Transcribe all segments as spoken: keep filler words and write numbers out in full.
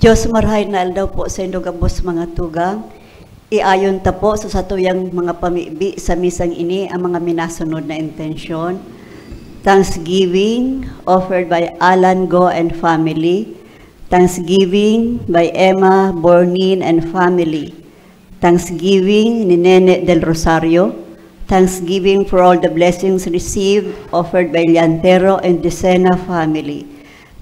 Diyos, marahay na aldaw po sa indo gabos mga tugang. Iayon ta po sa satuyang mga pamibi sa misang ini ang mga minasunod na intensyon. Thanksgiving offered by Alan Go and family. Thanksgiving by Emma Bornin and family. Thanksgiving ni Nene del Rosario. Thanksgiving for all the blessings received offered by Llantero and Decena family.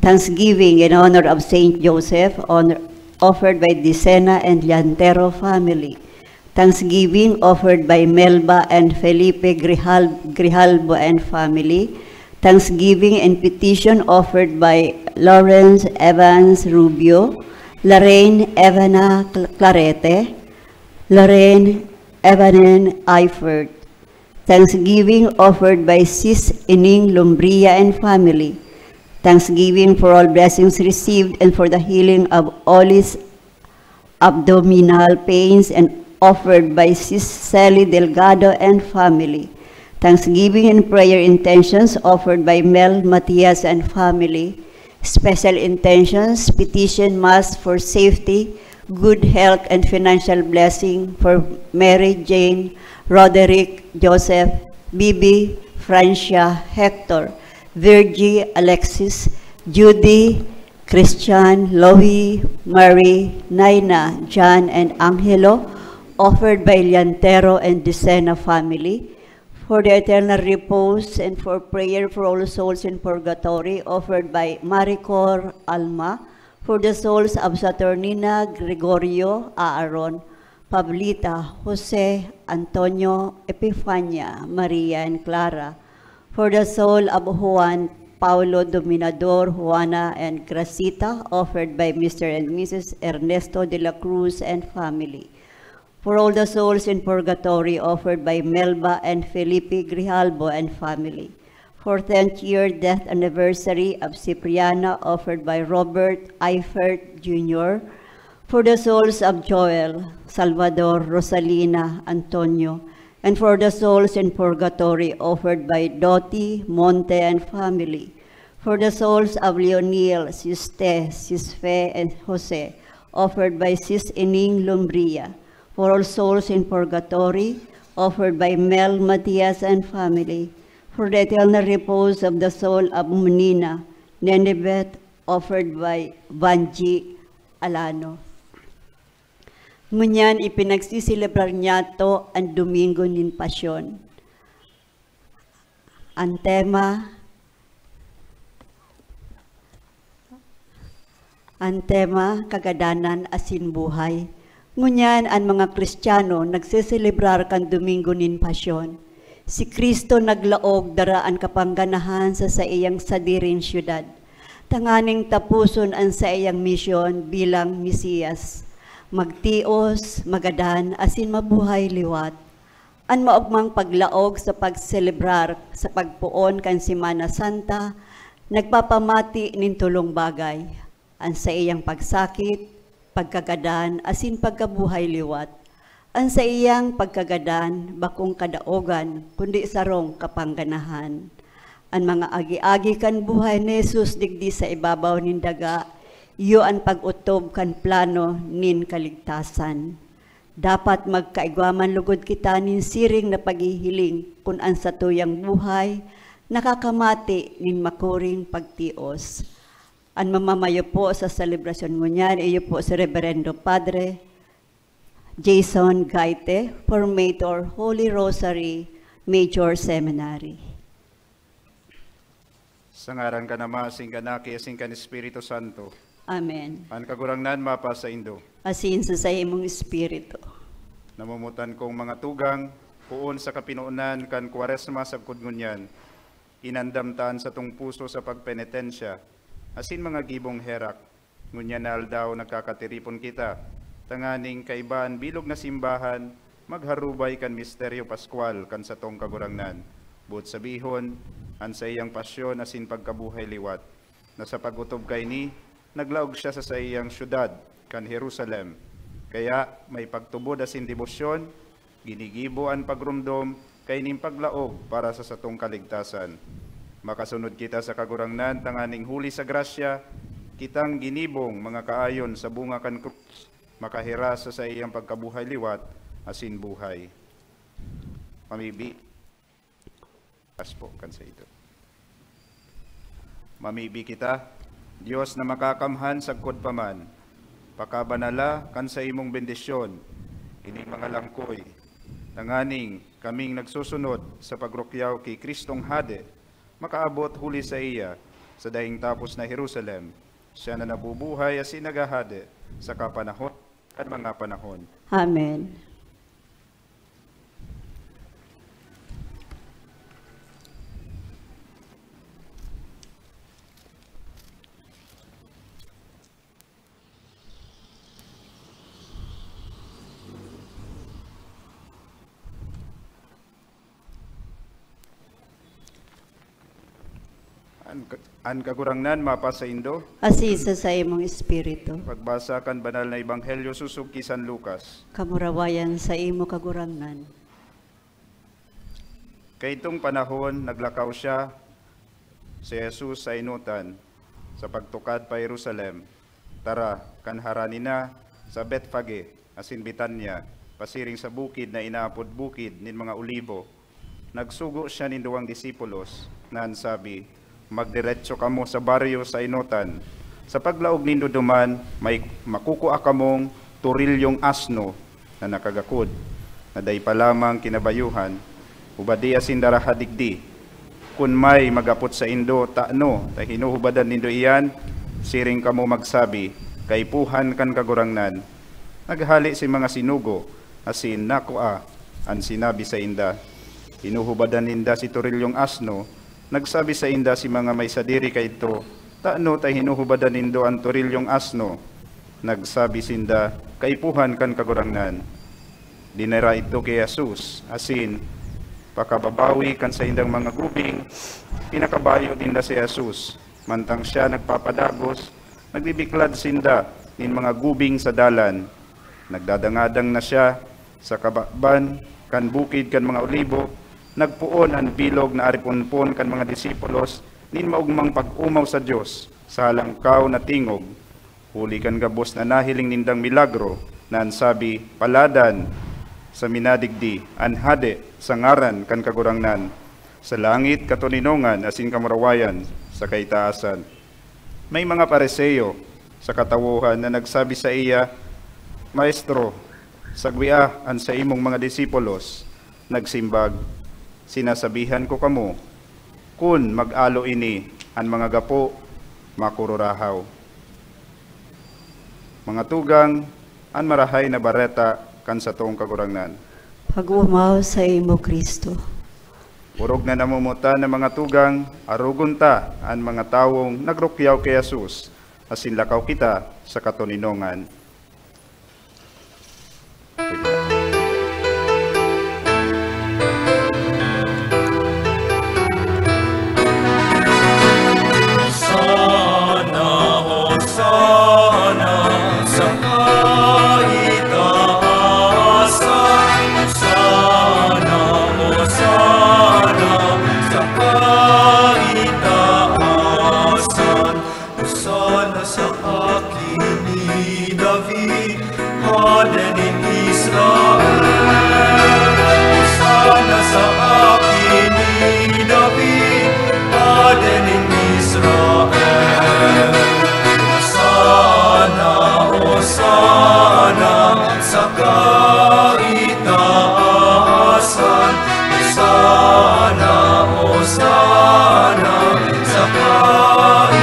Thanksgiving in honor of Saint Joseph, honor, offered by Decena and Llantero family. Thanksgiving offered by Melba and Felipe Grihal-, Grijalbo and family. Thanksgiving and petition offered by Lawrence Evans Rubio, Lorraine Evana Cl-, Clarete, Lorraine Evanen Eifert. Thanksgiving offered by Sis Ining Lumbria and family. Thanksgiving for all blessings received and for the healing of Ollie's abdominal pains and offered by Sis Sally Delgado and family. Thanksgiving and prayer intentions offered by Mel Matias and family. Special intentions, petition mass for safety, good health, and financial blessing for Mary Jane, Roderick, Joseph, Bibi, Francia, Hector, Virgie, Alexis, Judy, Christian, Loie, Marie, Naina, John, and Angelo, offered by Llantero and Decena family, for the eternal repose and for prayer for all souls in purgatory, offered by Maricor Alma, for the souls of Saturnina, Gregorio, Aaron, Pablita, Jose, Antonio, Epifania, Maria, and Clara, for the soul of Juan, Paulo, Dominador, Juana, and Gracita, offered by Mister and Missus Ernesto de la Cruz and family. For all the souls in purgatory, offered by Melba and Felipe Grijalbo and family. For tenth year death anniversary of Cipriana, offered by Robert Eifert Junior. For the souls of Joel, Salvador, Rosalina, Antonio, and for the souls in purgatory, offered by Doti, Monte, and family. For the souls of Leonil, Siste, Sisfe, and Jose, offered by Sis Ining Lumbria. For all souls in purgatory, offered by Mel Matias and family. For the eternal repose of the soul of Munina, Nenebet, offered by Vanji Alano. Ngunyan, ipinagsiselebrar niyato an Domingo nin Pasyon. An tema, an tema, kagadanan asin buhay. Ngunyan, an mga Kristiyano nagseselebrar kan Domingo nin Pasyon. Si Cristo naglaog dara an kapangganahan sa saiyang sadiring syudad, tanganing taposon an saiyang misyon bilang Mesiyas, magtios, magadan, asin mabuhay liwat. An maogmang paglaog sa pagselebrar sa pagpoon kan Semana Santa nagpapamati nin tolong bagay: an saiyang pagsakit, pagkagadan, asin pagkabuhay liwat. An saiyang pagkagadan bakong kadaogan, kundi sarong kapangganahan. An mga agi-agi kan buhay ni Jesus digdi sa ibabaw nin daga, iyo an pag-otob kan plano nin kaligtasan. Dapat magkaigwa man logod kita nin siring na paghihiling kun an satuyang buhay nakakamati nin makuring pagtios. An mamamayo po sa selebrasyon ngunyan, iyo po si Reverendo Padre Jason Gaite, Formator, Holy Rosary Major Seminary. Sa ngaran kan Ama, asin kan Aki, asin kan Espiritu Santo. Amen. An Kagurangnan mapasaindo. Asin sa saimong espiritu. Namumutan kong mga tugang, poon sa kapinonan kan Kwaresma sagkod ngunyan, inandam ta an satong puso sa pagpenitensya, asin mga gibong herak. Ngunyan na aldaw nagkakatiripon kita, tanganing kaiba an bilog na simbahan magharubay kan misteryo Paskwal kan satong Kagurangnan, boot sabihon, an saiyang pasyon asin pagkabuhay liwat, na sa pag-otob kaini, naglaog siya sa saiyang syudad, kan Jerusalem. Kaya, may pagtubod asin debosyon, ginigibo an pagromdom kaining paglaog para sa satong kaligtasan. Makasunod kita sa Kagurangnan tanganing huli sa grasya, kitang ginibong mga kaayon sa bunga kan krus, makahiras sa saiyang pagkabuhay liwat asin buhay. Mamibi. Aspo kan sa ito. Mamibi kita, Dios na makakamhan sagkod pa man, pakabanala kan saimong bendisyon ining mga langkoy, tanganing kaming nagsusunod sa pagrukyaw ki Cristong Hade, makaabot huli saiya sa daing tapos na Jerusalem. Siya na nabubuhay asin naghahade sa kapanahon kan mga panahon. Amen. An, an Kagurangnan mapasaindo. Asin sa saimong espiritu. Pagbasa kan Banal na Ebanghelyo sosog ki San Lucas. Kamurawayan saimo, Kagurangnan. Kaidtong panahon, naglakaw siya, si Jesus, sa enotan, sa pagtukad pa Jerusalem. Tara, kan harani na sa Betfage asin Betania, pasiring sa bukid na inaapod Bukid nin mga Olibo, nagsugo siya nin duwang disipulos, na an sabi, "Magdiretso kamo sa baryo sa enotan. Sa paglaog nindo duman, may makukua kamong torilyong asno na nakagakod, na dai pa lamang kinabayuhan. Hubadi asin daraha digdi. Kun may mag-apot saindo, 'Tano ta hinuhubadan nindo iyan?' siring kamo magsabi, 'Kaipuhan kan Kagurangnan.'" Naghale si mga sinugo asin nakua an sinabi sainda. Hinuhubadan ninda si torilyong asno. Nagsabi sainda si mga may sadiri kaidto, "Tano ta hinuhubadan nindo an torilyong asno?" Nagsabi sinda, "Kaipuhan kan Kagurangnan." Dinara idto ki Jesus, asin pakababawi kan saindang mga gubing, pinakabayo ninda si Jesus. Mantang siya nagpapadagos, nagbibiklad sinda nin mga gubing sa dalan. Nagdadangadang na siya sa kababan kan Bukid kan mga Olibo, nagpoon an bilog na ariponpon kan mga disipulos nin maogmang pag-omaw sa Dios sa halangkaw na tingog. Huli kan gabos na nahiling nindang milagro na an sabi, "Paladan sa minadigdi an Hade sa ngaran kan Kagurangnan. Sa langit, katoninongan asin kamurawayan sa kaitaasan." May mga Fariseo sa katawohan na nagsabi saiya, "Maestro, sagwia an saimong mga disipulos." Nagsimbag, "Sinasabihan ko kamo, kun mag-alo ini, an mga gapo makururahaw." Mga tugang, an Marahay na Bareta kan satong Kagurangnan. Pag-omaw saimo, Cristo. Orog na namomotan na mga tugang, arogon ta an mga tawong nagrukyaw ki Jesus, asin lakaw kita sa katoninongan. Sana, Hosanna sa kaitaasan. Sana, Hosanna sa kaitaasan. Hosanna sa Aki ni David, Hade nin Israel. Hosanna sa Aki ni David, Hade nin Israel. Hosanna, Hosanna sa kaitaasan. Hosanna, Hosanna sa kaitaasan.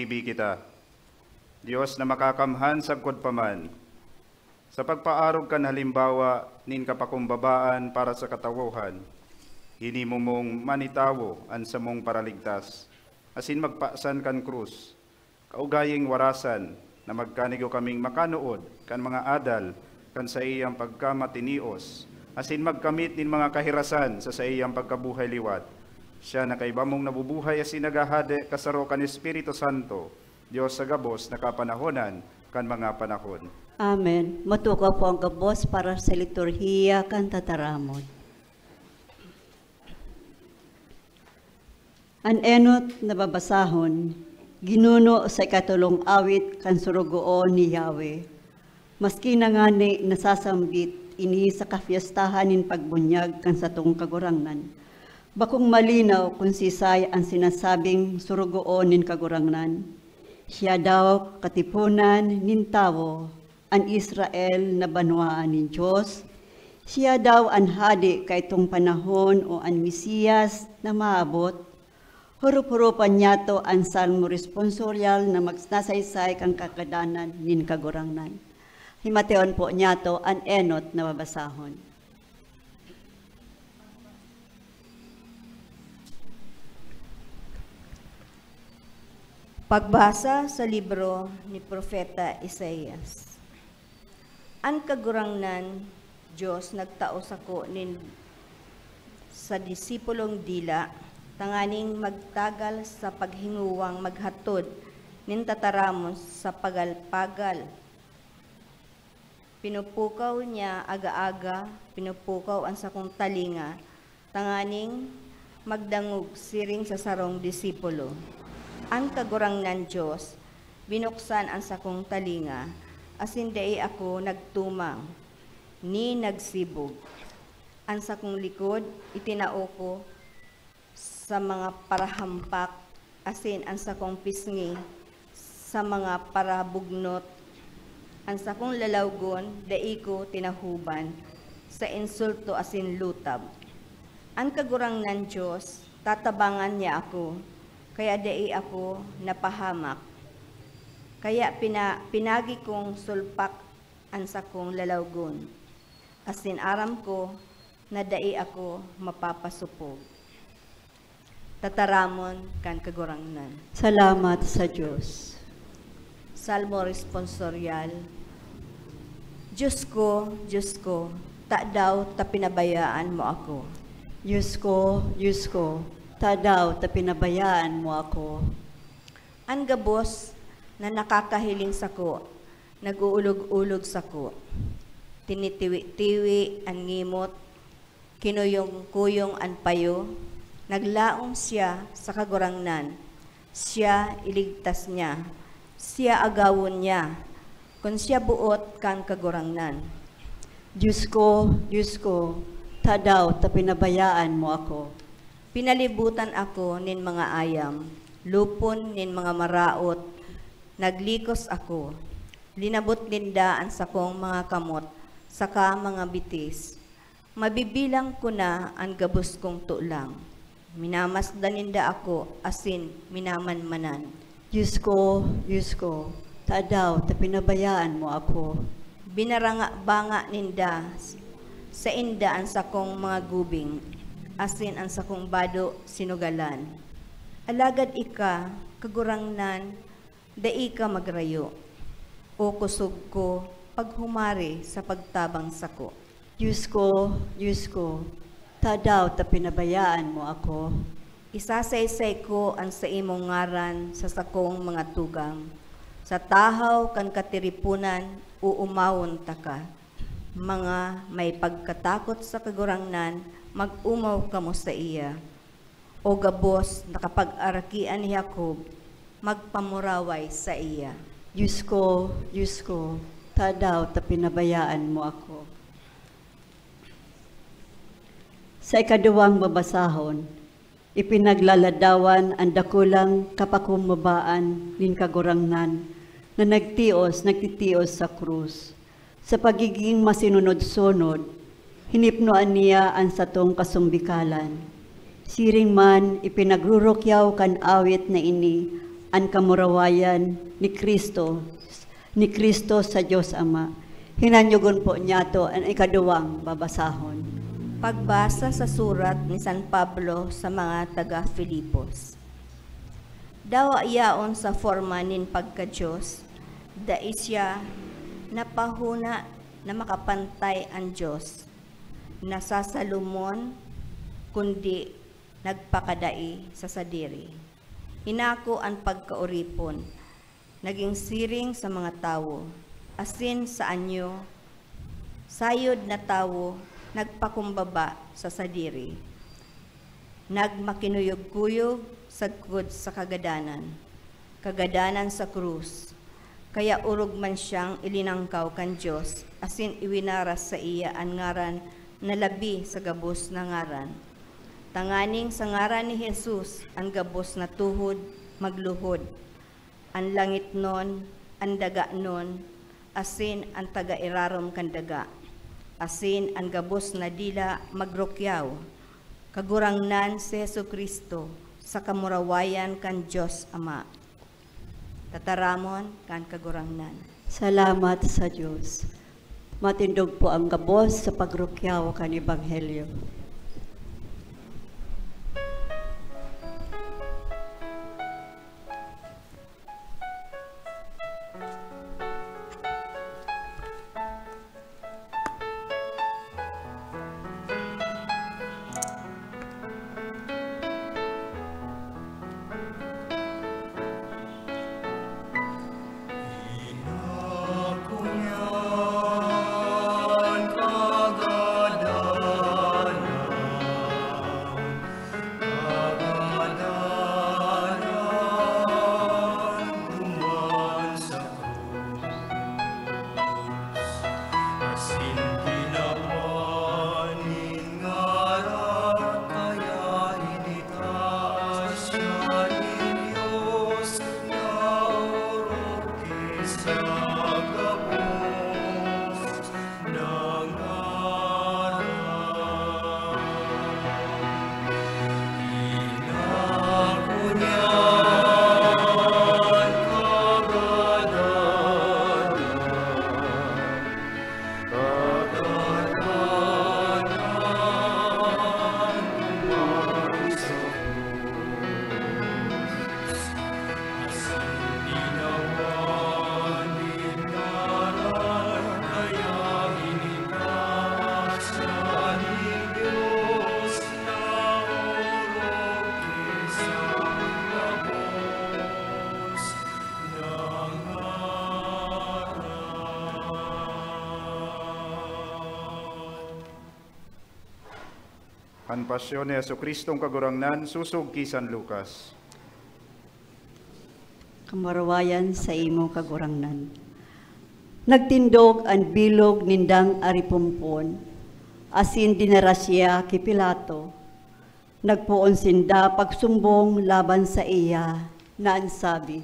Bi kita. Dios na makakamhan sagkod pa man, sa pagpaarog kan halimbawa nin kapakumbabaan para sa katawohan, hinimo mong manitawo an samong paraligtas, asin magpasan kan krus, kaugaying warasan, na magkanigo kaming makanood kan mga adal kan saiyang pagkamatinios, asin magkamit nin mga kahirasan sa saiyang pagkabuhay liwat. Siya na kaiba mong nabubuhay asin naghahade kasaro kan Espiritu Santo, Dios sa gabos na kapanahonan kan mga panahon. Amen. Matukaw po ang gabos para sa liturhiya kan tataramon. An enot na babasahon, ginuno sa ikatolong awit kan sorogoon ni Yahweh. Maski na ngani nasasambit ini sa kafiestahan nin pagbunyag kan satong Kagurangnan, bakong malinaw kun siisay an sinasabing sorogoon nin Kagurangnan. Siya daw katiponan nin tawo, an Israel na banwaan nin Dios. Siya daw an hade kaitong panahon o an Mesiyas na maabot. Hurup-hurupan niyato an Salmo responsorial na magsasaysay kan kagadanan nin Kagurangnan. Himateon po niyato an enot na babasahon. Pagbasa sa libro ni Propeta Isaias. An Kagurangnan Dios nagtao sako nin sa disipulong dila, tanganing magtagal sa paghingowang maghatod nin tataramon sa pagal-pagal. Pinupukaw niya aga-aga, pinupukaw an sakong talinga, tanganing magdangog siring sa sarong disipulo. An Kagurangnan Dios binuksan an sakong talinga, asin dai ako nagtumang, ni nagsibog. An sakong likod itinao ko sa mga parahampak, asin an sakong pisngi sa mga parabugnot. An sakong lalawgon dai ko tinahoban sa insulto asin lutab. An Kagurangnan Dios, tatabangan niya ako, kaya dai ako napahamak. Kaya pina-, pinagi kong sulpak an sakong lalawgon, asin aram ko na dai ako mapapasopog. Tataramon kan Kagurangnan. Salamat sa Dios. Salmo Responsorial. Dios ko, Dios ko, tadaw ta pinabayaan mo ako? Dios ko, Dios ko, tadaw ta pinabayaan mo ako? An gabos na nakakahiling sako, nag-uulog-ulog sako. Tinitiwi-tiwi an ngimot, kinuyong-kuyong an payo. Naglaom siya sa Kagurangnan, siya iligtas niya, siya agawon niya, kun siya boot kan Kagurangnan. Dios ko, Dios ko, tadaw ta pinabayaan mo ako? Pinalibutan ako nin mga ayam, lupon nin mga maraot, naglikos ako. Linabot ninda an sakong mga kamot saka mga bitis. Mabibilang ko na an gabos kong tolang. Minamasdan ninda ako asin minamanmanan. Dios ko, Dios ko, tadaw ta pinabayaan mo ako? Binaranga-banga ninda sainda an sakong mga gubing, asin an sakong bado sinugalan. Alagad ika, Kagurangnan, dai ka magrayo. O kusog ko, paghumari sa pagtabang sako. Dios ko, Dios ko, tadaw ta pinabayaan mo ako? Isasaysay ko an saimong ngaran sa sakong mga tugang. Sa tahaw kan katiriponan, oomawon taka. Mga may pagkatakot sa Kagurangnan, mag-omaw kamo saiya. O gabos na kapagarakian ni Jacob, magpamuraway saiya. Dios ko, Dios ko, tadaw ta pinabayaan mo ako? Sa ikaduwang babasahon, ipinaglaladawan an dakulang kapakumbabaan nin Kagurangnan na nagtios, nagtitios sa krus. Sa pagiging masinunod-sunod, hinipnoan niya an satong kasumbikalan. Siring man, ipinagrurukyaw kan awit na ini an kamurawayan ni Cristo, ni Cristo sa Dios Ama. Hinanyogon po niyato an ikaduwang babasahon. Pagbasa sa surat ni San Pablo sa mga taga Filipos. Dawa yaon sa forma nin pagka-Dios, dai siya napahona na makapantay an Dios na sa salomon, kundi nagpakadai sa sadiri. Inako an pagkaoripon, nagin siring sa mga tawo, asin sa anyo, sayod na tawo, nagpakumbaba sa sadiri. Nagmakinuyog-kuyog sagkod sa kagadanan, kagadanan sa krus. Kaya orog man siyang ilinangkaw kan Dios, asin iwinaras saiya an ngaran na labi sa gabos na ngaran, tanganing sa ngaran ni Jesus an gabos na tuhod magluhod, an langitnon, an daganon, asin an taga irarom kan daga, asin an gabos na dila magrukyaw, Kagurangnan si Jesu-Cristo, sa kamurawayan kan Dios Ama. Tataramon kan Kagurangnan. Salamat sa Dios. Matindog po ang gabos sa pagrukyaw kan Ebanghelyo. Asin tinawan nin ngaran, kaya initaas siya nin Dios na orog ki sa gabos na ngaran. An Pasyon ni Jesu-Cristong Kagurangnan, sosog ki San Lucas. Kamurawayan saimo, Kagurangnan. Nagtindog an bilog nindang aripompon, asin dinara siya ki Pilato. Nagpoon sinda pagsumbong laban saiya, na an sabi,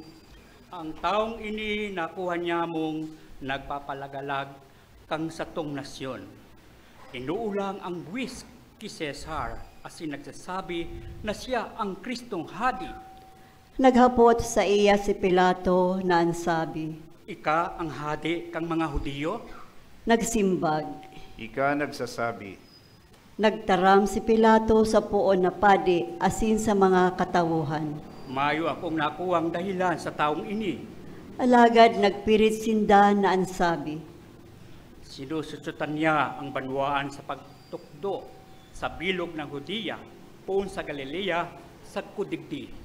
"An tawong ini nakuha niyamong nagpapalagalag kan satong nasyon. Inoolang an buwis ki Cesar, asin nagsasabi na siya an Cristong Hadi." Naghapot saiya si Pilato na an sabi, "Ika an hadi kan mga Judio?" Nagsimbag, "Ika nagsasabi." Nagtaram si Pilato sa poon na padi asin sa mga katawohan, "Mayo akong nakuang dahelan sa tawong ini." Alagad nagpirit sinda na an sabi, "Sinusutsotan niya an banwaan sa pagtukdo sa bilog na Judea poon sa Galilea sagkod digdi."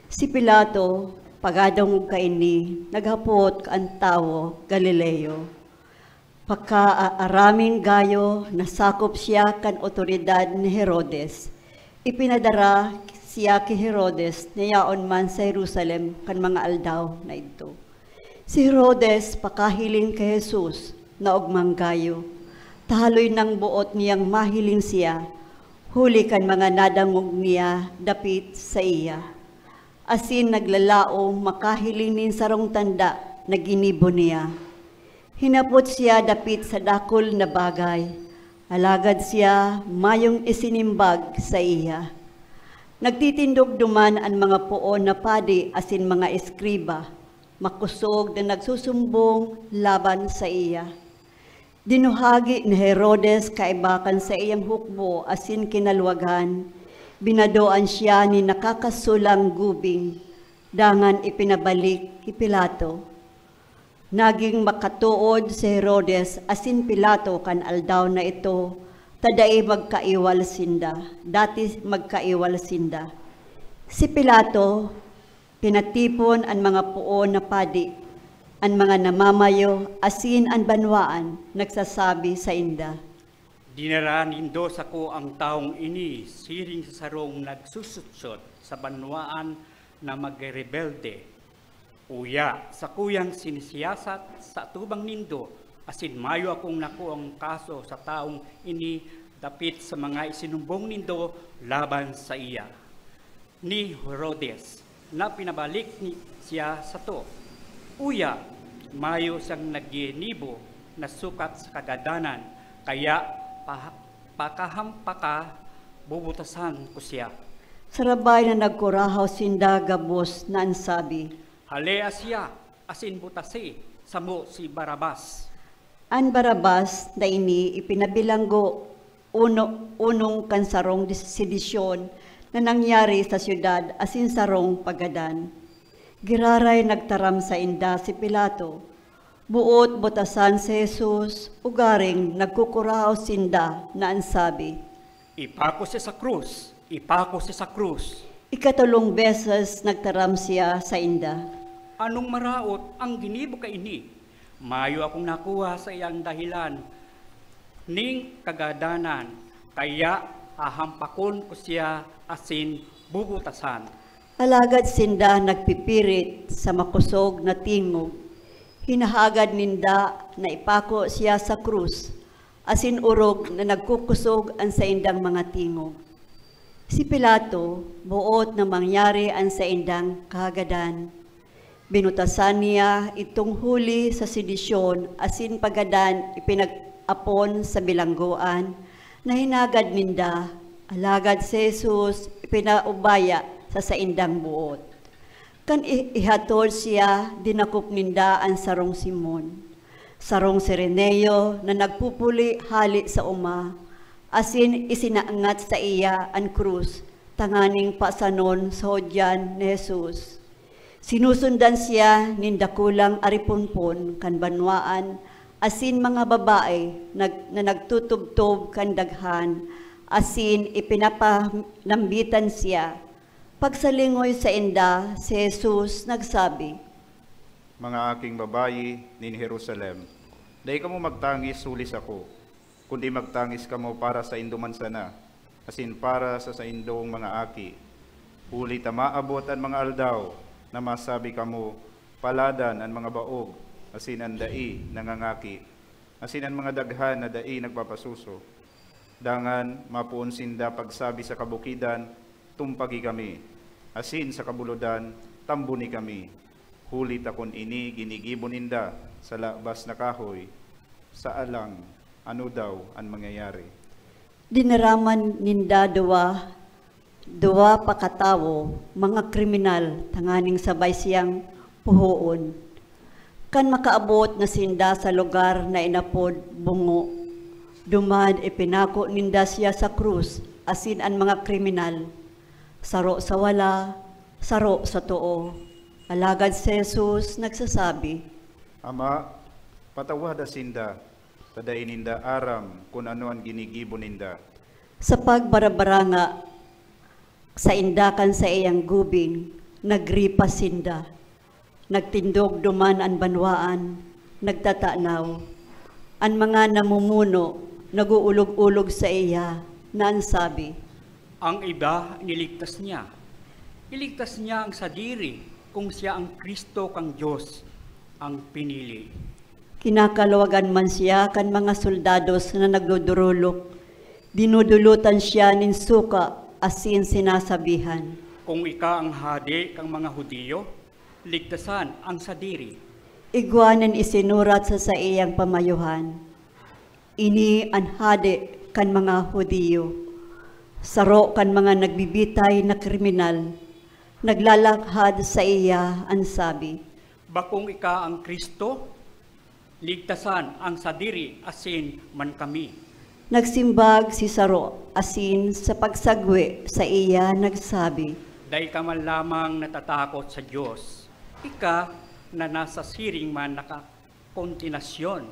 Si Pilato, pagadangog kaini, naghapot kan tawo Galileo, pakaaramin gayo na sakop siya kan awtoridad ni Herodes. Ipinadara siya ki Herodes na yaon man sa Jerusalem kan mga aldaw na idto. Si Herodes pakahiling ki Jesus na ogmang gayo, ta haloy nang boot niyang mahiling siya, huli kan mga nadangog niya dapit saiya. Asin naglalaom makahiling nin sarong tanda na ginibo niya. Hinapot siya dapit sa dakul na bagay, alagad siya mayong isinimbag saiya. Nagtitindog duman an mga poon na padi asin mga eskriba, makosog na nagsusumbong laban saiya. Dinuhagi ni Herodes kaiba kan saiyang hukbo asin kinalwagan, binadoan siya nin nakakasulang gubing, dangan ipinabalik ki Pilato. Nagin makatood si Herodes asin Pilato kan aldaw na ito, ta dai magkaiwal sinda, dati magkaiwal sinda. Si Pilato, pinatipon an mga poon na padi, an mga namamayo, asin an banwaan, nagsasabi sainda, "Dinara nindo sako an tawong ini siring sa sarong nagsusutsot sa banwaan na magrebelde. Uya, sakuyang sinisiyasat sa atubang nindo, asin mayo akong nakuang kaso sa tawong ini dapit sa mga isinumbong nindo laban saiya." Ni Herodes, na pinabalik ni siya sato. Uya, mayo siyang naginibo na sukat sa kagadanan, kaya paha-, pakahampaka, bubutasan ko siya. Sarabay na nagkurahaw sinda gabos na an sabi, "Halea siya, asin butasi samo si Barrabas." An Barrabas na ini ipinabilanggo uno-, onong kan sarong dis-, sedisyon na nangyari sa syudad asin sarong pagadan. Giraray nagtaram sainda si Pilato, boot butasan si Jesus, ugaring nagkukurahaw sinda na an sabi, "Ipako siya sa krus! Ipako siya sa krus!" Ikatolong beses nagtaram siya sainda, "Anong maraot an ginibo kaini? Mayo akong nakuha saiyang dahelan nin kagadanan, kaya hahampakon ko siya asin bubutasan." Alagad sinda nagpipirit sa makosog na tingog. Hinahagad ninda na ipako siya sa krus, asin orog na nagkukosog an saindang mga tingog. Si Pilato, boot na mangyari an saindang kahagadan. Binutasan niya itong huli sa sedisyon asin pagadan ipinag-apon sa bilanggoan na hinagad ninda, alagad si Jesus ipinaubaya sa saindang boot. Kan i-, ihatod siya, dinakop ninda an sarong Simon, sarong Cireneo na nagpupuli hale sa oma, asin isinangat saiya an krus tanganing pasanon sa hodyan ni Jesus. Sinusundan siya nin dakulang ariponpon kan banwaan asin mga babae nag-, na nagtutubtob kan daghan, asin ipinapanambitan siya. Pagsalingoy sainda, si Jesus nagsabi, "Mga aking babayi nin Jerusalem, dai kamo magtangis huli sako, kundi magtangis kamo para saindo man sana, asin para sa saindong mga aki. Huli ta maabot an mga aldaw na masabi kamo, 'Paladan an mga baog asin an dai nangangaki, asin an mga daghan na dai nagpapasuso.' Dangan mapoon sinda pagsabi sa kabukidan, 'Tumpagi kami,' asin sa kabulodan, 'Tamboni kami.' Huli ta kun ini ginigibo ninda sa labas na kahoy, sa alang ano daw an mangyayari." Dinaraman ninda duwa, duwa pa katawo, mga kriminal, tanganing sabay siyang puhoon. Kan makaabot na sinda sa lugar na inapod Bungo, duman ipinako ninda siya sa krus asin an mga kriminal, saro sa wala, saro sa too. Alagad si Jesus nagsasabi, "Ama, patawada sinda, ta dai ninda aram kun ano an ginigibo ninda." Sa pagbarabara nga sainda kan saiyang gubing, nagripas sinda. Nagtindog duman an banwaan, nagtatanaw. An mga namumuno nag-uulog-ulog saiya na an sabi, "Ang iba niligtas niya. Iligtas niya ang sadiri kung siya ang Cristo kan Dios, ang pinili." Kinakalwagan man siya kan mga soldados na nagdodorolok. Dinudulutan siya nin suka asin sinasabihan, "Kung ika ang hade kan mga Judio, ligtasan an sadiri." Igwa nin isinurat sa saiyang pamayohan, "Ini an hade kan mga Judio." Saro kan mga nagbibitay na kriminal, naglalakhad saiya an sabi, "Bakong ika an Cristo? Ligtasan an sadiri asin man kami." Nagsimbag si saro asin sa pagsagwe saiya nagsabi, "Dai ka man lamang natatakot sa Dios, ika na nasa siring man na ka-, kondenasyon.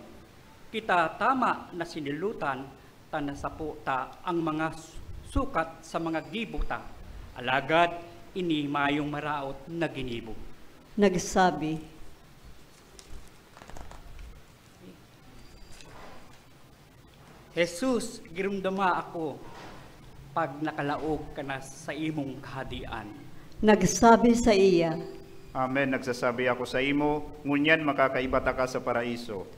Kita tama na sinilotan ta na sapo ta an mga su-, sukat sa mga gibo ta, alagad ini mayong maraot na ginibo." Nagsabi, "Jesus, giromdoma ako pag nakalaog ka na sa imong Kahadean." Nagsabi saiya, "Amen, nagsasabi ako saimo, ngunyan makakaiba taka sa Paraiso."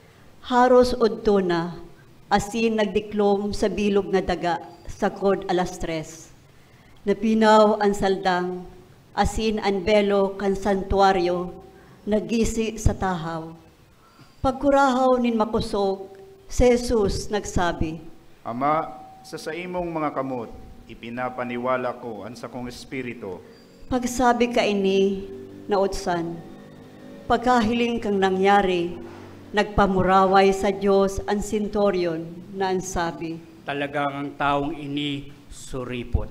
Haros odto na, asin nagdiklom sa bilog na daga, sagkod alas tres. Napinaw an saldang, asin an belo kan santuaryo nagisi sa tahaw. Pagkurahaw nin makosog, si Jesus nagsabi, "Ama, sa saimong mga kamot ipinapaniwala ko an sakong espiritu." Pagsabi kaini, nautsan. Pagkahiling kan nangyari, nagpamuraway sa Dios an senturyon na an sabi, "Talagang an tawong ini suripot."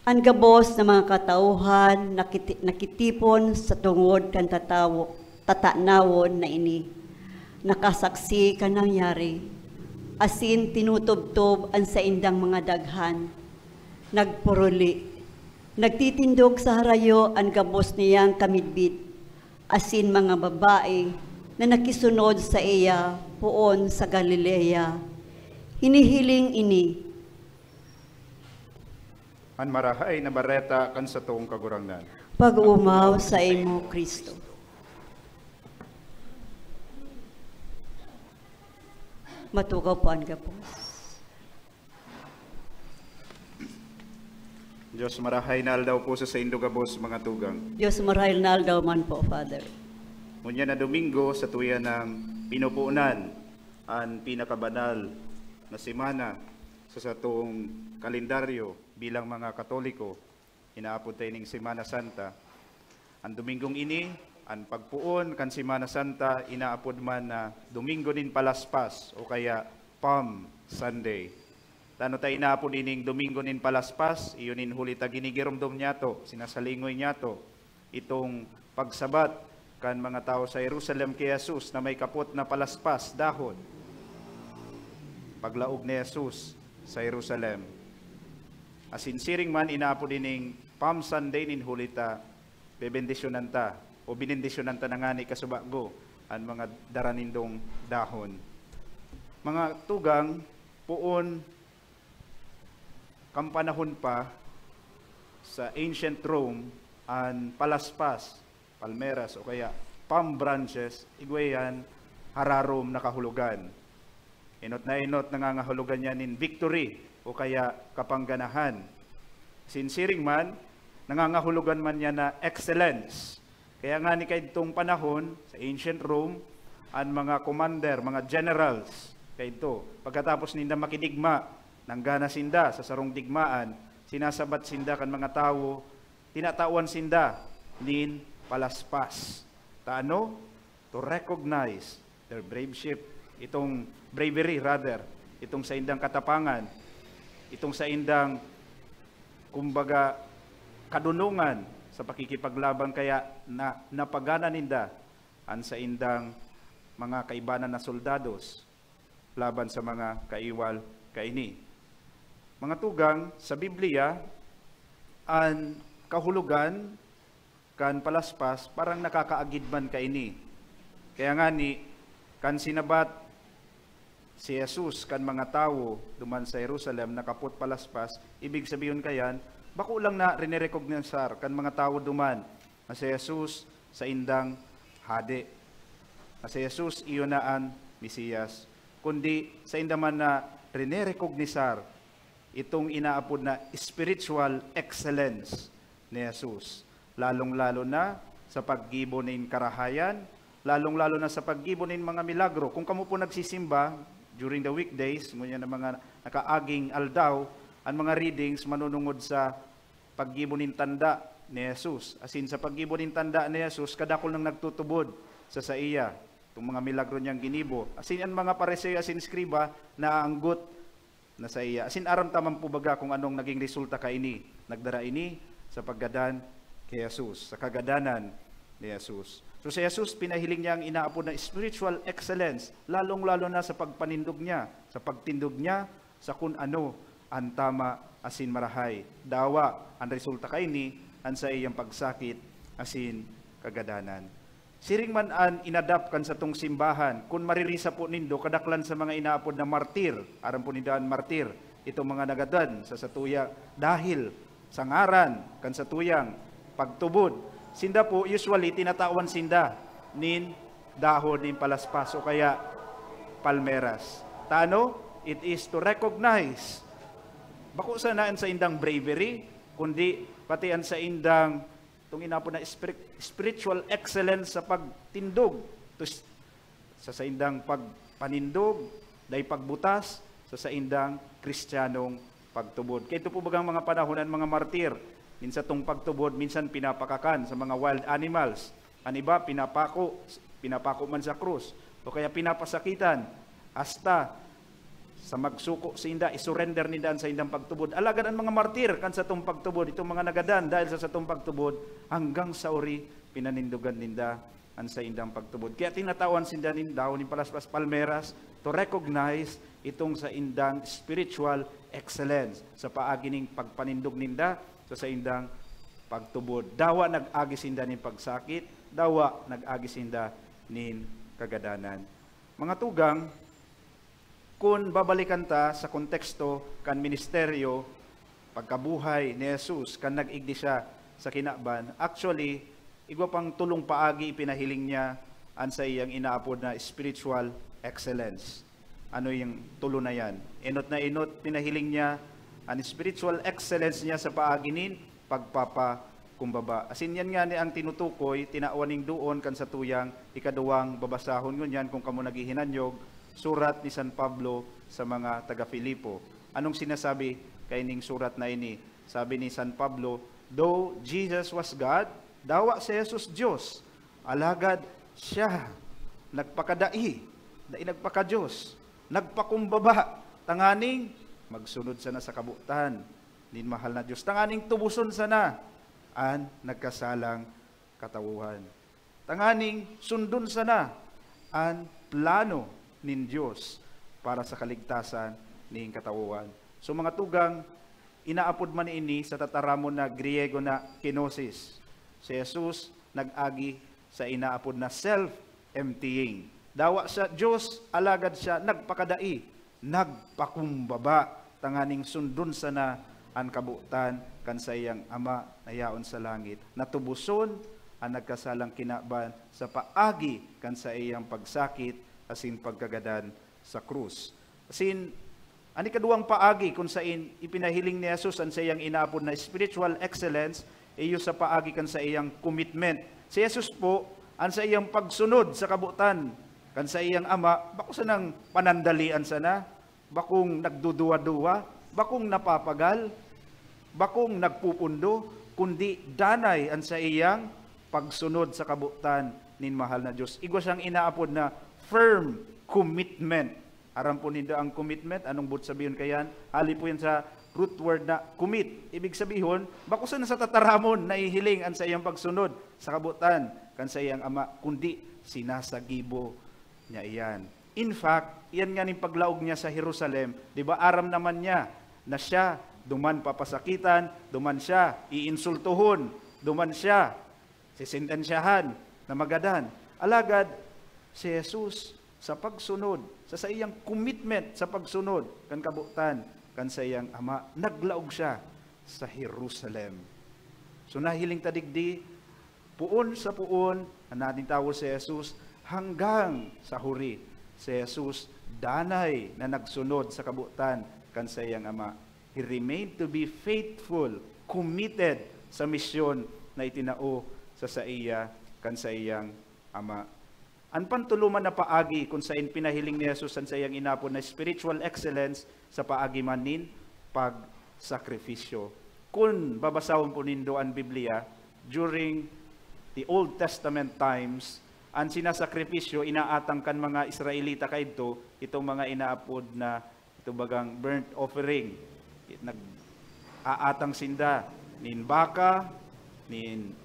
An gabos na mga katauhan nakiti-, nakitipon sa tungod kan tatawo-, tatanawon na ini. Nakasaksi kan nangyari, asin tinutubtob an saindang mga daghan. Nagpuruli. Nagtitindog sa harayo an gabos niyang kamidbid, asin mga babae na nakisunod saiya poon sa Galilea. Hinihiling ini. An Marahay na Bareta kan satong Kagurangnan. Pag-omaw saimo, Cristo. Matugaw po an gabos. Dios, marahay na aldaw po sa saindo gabos, mga tugang. Dios, marahay na aldaw man po, Father. Ngunyan na Domingo, satuya nang pinupunan an pinakabanal na semana sa satong kalendaryo bilang mga Katoliko. Inaapod ta ining Semana Santa. An Domingong ini, an pagpoon kan Semana Santa, inaapod man na Domingo nin Palaspas o kaya Palm Sunday. Tano ta inaapod ining Domingo nin Palaspas? Iyo nin huli ta ginigiromdom niyato, sinasalingoy niyato itong pagsabat kan mga tawo sa Jerusalem ki Jesus na may kapot na palaspas, dahon. Paglaog ni Jesus sa Jerusalem. Asin siring man, inaapod ining Palm Sunday nin huli ta, bebendisyonan ta, o binendisyonan ta na ngani kasubago an mga dara nindong dahon. Mga tugang, poon kan panahon pa sa ancient Rome, an palaspas, palmeras, o kaya palm branches, igwa yan hararom na kahulogan. Enot na enot, nangangahulugan yan nin victory o kaya kapangganahan. Sinsiring man, nangangahulugan man yan na excellence. Kaya ngani kaidtong panahon, sa ancient Rome, an mga commander, mga generals, kaidto, pagkatapos ninda makidigma, nanggana sinda sa sarong digmaan, sinasabat sinda kan mga tawo, tinatawan sinda nin palaspas. Ta ano? To recognize their braveship, itong bravery rather, itong saindang katapangan, itong saindang, kumbaga, kadunongan sa pakikipaglaban, kaya na, napagana ninda an saindang mga kaibanan na soldados laban sa mga kaiwal kaini. Mga tugang, sa Biblia, an kahulogan kan palaspas parang nakakaagid man kaini. Kaya ngani, kan sinabat si Jesus kan mga tawo duman sa Jerusalem na kapot palaspas, ibig sabihon kayan, bako lang na rinerekognisar kan mga tawo duman na si Jesus saindang Hade, na si Jesus iyo na an Mesiyas, kundi sainda man na rinerekognisar itong inaapod na spiritual excellence ni Jesus, lalong-lalo na sa paggibo nin karahayan, lalong-lalo na sa paggibo nin mga milagro. Kung kamo po nagsisimba during the weekdays, ngunyan na mga nakaaging aldaw, An mga readings manunungod sa paggibo nin tanda ni Jesus. Asin sa paggibo nin tanda ni Jesus, kadakul nang nagtutubod sa saiya. Itong mga milagro niyang ginibo. Asin an mga Pariseo asin eskriba naanggot na saiya. Asin aram ta man po baga kung anong naging resulta kaini? Nagdara ini sa paggadan ki Jesus, sa kagadanan ni Jesus. So si Jesus, pinahiling niya ang inaapod na spiritual excellence, lalong-lalo na sa pagpanindog niya, sa pagtindog niya sa kun ano an tama asin marahay. Dawa, an resulta kaini, an saiyang pagsakit asin kagadanan. Siring man an inadapt kan satong simbahan, kun maririsapo nindo, kadaklan sa mga inaapod na martir, aram po nindo an martir, itong mga nagadan sa satuya dahil sa ngaran kan satuyang pagtubod. Sinda po, usually, tinatawan sinda nin dahon nin palaspas o kaya palmeras. Ta ano? It is to recognize, bako sana an saindang bravery, kundi pati an saindang, itong inapod na spirit, spiritual excellence sa pagtindog, to s-, sa saindang pagpanindog, dai pagbutas sa saindang Kristiyanong pagtubod. Kaya ito po bagang mga panahon, ang mga martir, minsan tong pagtubod, minsan pinapakakan sa mga wild animals. An iba, pinapako, pinapako man sa krus, o kaya pinapasakitan, hasta sa magsuko sinda, isurrender ninda an saindang pagtubod. Alagad an mga martir kan satong pagtubod, itong mga nagadan dahil sa satong pagtubod, hanggang sa uri, pinanindogan ninda an saindang pagtubod. Kaya tinatawan sinda nin dahon nin palaspas, palmeras, to recognize itong saindang spiritual excellence sa paagi ning pagpanindog ninda sa saindang pagtubod. Dawa nag-agi sinda nin pagsakit, dawa nag-agi sinda nin kagadanan. Mga tugang, kun babalikan ta sa konteksto kan ministeryo, pagkabuhay ni Jesus kan nag-igdi siya sa kinaban, actually, igwa pang tolong paagi ipinahiling niya an saiyang inaapod na spiritual excellence. Ano yung tulo na yan? Enot na enot, pinahiling niya an spiritual excellence niya sa paagi nin pagpapakumbaba. Asin yan nga ni ang tinutukoy, tinawan ning doon kan satuyang ikaduwang babasahon ngunyan, kung kamo naghihinanyog, surat ni San Pablo sa mga taga-Filipo. Anong sinasabi kaining surat na ini? Sabi ni San Pablo, "Though Jesus was God, dawa si Jesus Dios, alagad siya nagpakadai, dai nagpaka-Dios, nagpakumbaba, tanganing magsunod sana sa kabotan nin mahal na Dios, tanganing tubuson sana an nagkasalang katawohan, tanganing sundon sana an plano nin Dios para sa kaligtasan nin katawohan." So, mga tugang, inaapod man ini sa tataramon na Griego na kenosis. Si Jesus nag-agi sa inaapod na self-emptying. Dawa siya Dios, alagad siya nagpakadai, nagpakumbaba, tanganing sundon sana an kabotan kan saiyang Ama na yaon sa langit, na tubuson an nagkasalang kinaban sa paagi kan saiyang pagsakit asin pagkagadan sa krus. Asin, an ikaduwang paagi kun sain ipinahiling ni Jesus an saiyang inaapod na spiritual excellence, iyo sa paagi kan saiyang commitment. Si Jesus po, an saiyang pagsunod sa kabotan kan saiyang Ama, bako sanang panandalian sana, bakong nagduduwa-duwa, bakong napapagal, bakong nagpupundo, kundi danay an saiyang pagsunod sa kabotan nin mahal na Dios. Igwa siyang inaapod na firm commitment. Aram po nindo ang commitment? Anong boot sabihon kayan? Hali po yan sa root word na commit. Ibig sabihon, bako sana sa tataramon nahihiling an saiyang pagsunod sa kabotan kan saiyang Ama, kundi sinasagibo niya iyan. In fact, iyan nga ning paglaog niya sa Jerusalem, di ba, aram naman niya na siya duman papasakitan, duman siya iinsultuhon, duman siya sisentensyahan na magadan. Alagad si Jesus, sa pagsunod, sa saiyang commitment sa pagsunod kan kabotan kan saiyang Ama, naglaog siya sa Jerusalem. So, nahiling ta digdi, poon sa poon, an nating tawo si Jesus, hanggang sa huri, si Jesus danay na nagsunod sa kabotan kan saiyang Ama. He remained to be faithful, committed sa misyon na itinao sa saiya kan saiyang Ama. An pantuloman na paagi kun sain pinahiling ni Jesus an saiyang inapod na spiritual excellence sa paagi man nin pag sakripisyo. Kun babasahon po nindo an Biblia, during the Old Testament times, an sinasakripisyo inaatang kan mga Israelita kaidto, itong mga inaapod na, ito bagang burnt offering. Nag-aatang sinda nin baka, nin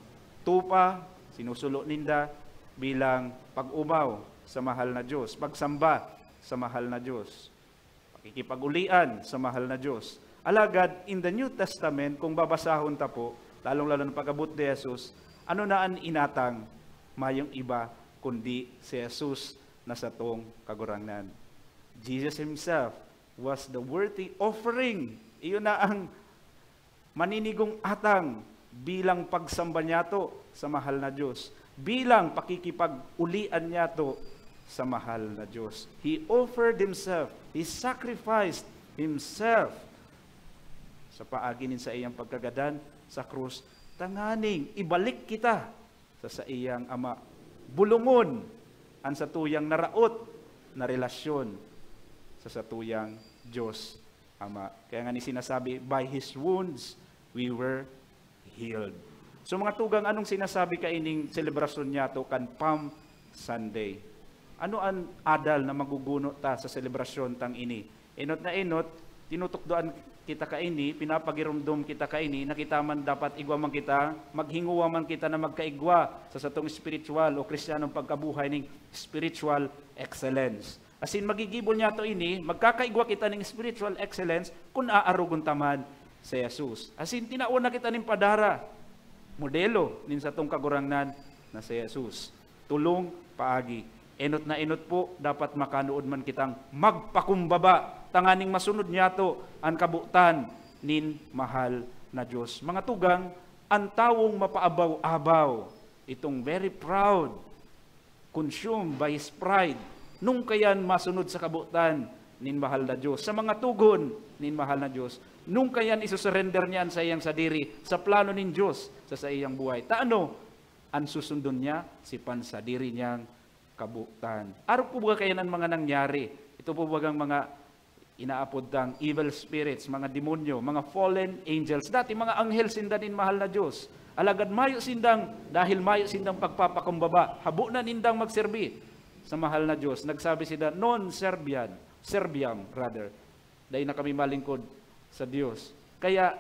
tupa, sinusulo ninda bilang pag-omaw sa mahal na Diyos, pagsamba sa mahal na Diyos, pakikipag-ulian sa mahal na Diyos. Alagad, in the New Testament, kung babasahon ta po, lalong-lalo na pag-abot ni Jesus, ano na an inatang? Mayong iba kundi si Jesus na satong Kagurangnan. Jesus himself was the worthy offering. Iyon na ang maninigong atang bilang pagsamba niyato sa mahal na Diyos, bilang pakikipag-ulian niyato sa mahal na Diyos. He offered himself, he sacrificed himself sa paagi nin saiyang pagkagadan sa krus, tanganing ibalik kita sa saiyang Ama. Bulongon an satuyang naraot na relasyon sa satuyang Diyos Ama. Kaya nga ni sinasabi, "By His wounds, we were healed." So, mga tugang, anong sinasabi kaining selebrasyon niyato kan Palm Sunday? Ano an adal na maguguno ta sa selebrasyon tang ini? Enot na enot, tinutukdoan kita kaini, pinapagiromdom kita kaini, na kita man dapat igwa man kita, maghinguwa man kita na magkaigwa sa satong spiritual o Kristiyanong pagkabuhay ning spiritual excellence. Asin magigibo niyato ini, magkakaigwa kita ning spiritual excellence kun aarogon ta man si Jesus. Asin tinawan na kita nin padara, modelo nin satong Kagurangnan na si Jesus. Tolong paagi. Enot na enot po, dapat makanood man kitang magpakumbaba, tanganing masunod niyato an kabotan nin mahal na Diyos. Mga tugang, an tawong mapaabaw-abaw, itong very proud, consumed by his pride, nung kayan masunod sa kabotan nin mahal na Diyos, sa mga tugon nin mahal na Diyos, nung kayan isusurrender niya an saiyang sadiri sa plano nin Diyos sa saiyang buhay. Ta ano? An susundon niya si pansadiri niyang kabotan. Arog po ba kayan an mga nangyari? Ito po bagang mga inaapod tang evil spirits, mga demonyo, mga fallen angels. Dati mga anghel sinda nin mahal na Diyos. Alagad mayo sindang, dahil mayo sindang pagpapakumbaba, habo na nindang magserbi sa mahal na Diyos. Nagsabi sila, "Non serviam, serviam, rather." Dai na kami malingkod sa Diyos. Kaya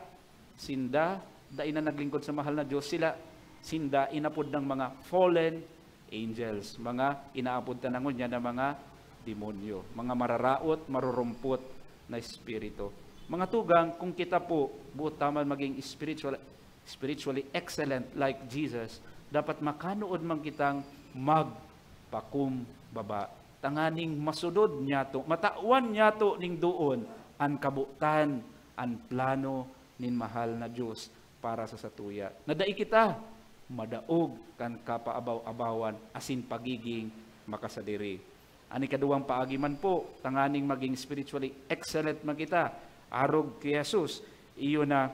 sinda, dai na naglingkod sa mahal na Diyos. Sila, sinda, inapod ng mga fallen angels, mga inaapod ta na ngunyan na mga demonyo, mga mararaot, marurumpot na espiritu. Mga tugang, kung kita po, boot ta man maging spiritual, spiritually excellent like Jesus, dapat makanood man kitang magpakumbaba, tanganing masunod niyato, matawan niyato ning doon an kabotan, an plano nin mahal na Diyos para sa satuya, na dai kita madaog kan kapaabaw-abawan asin pagiging makasadiri. An ikaduwang paagi man po, tanganing maging spiritually excellent man kita, arog ki Jesus, iyo na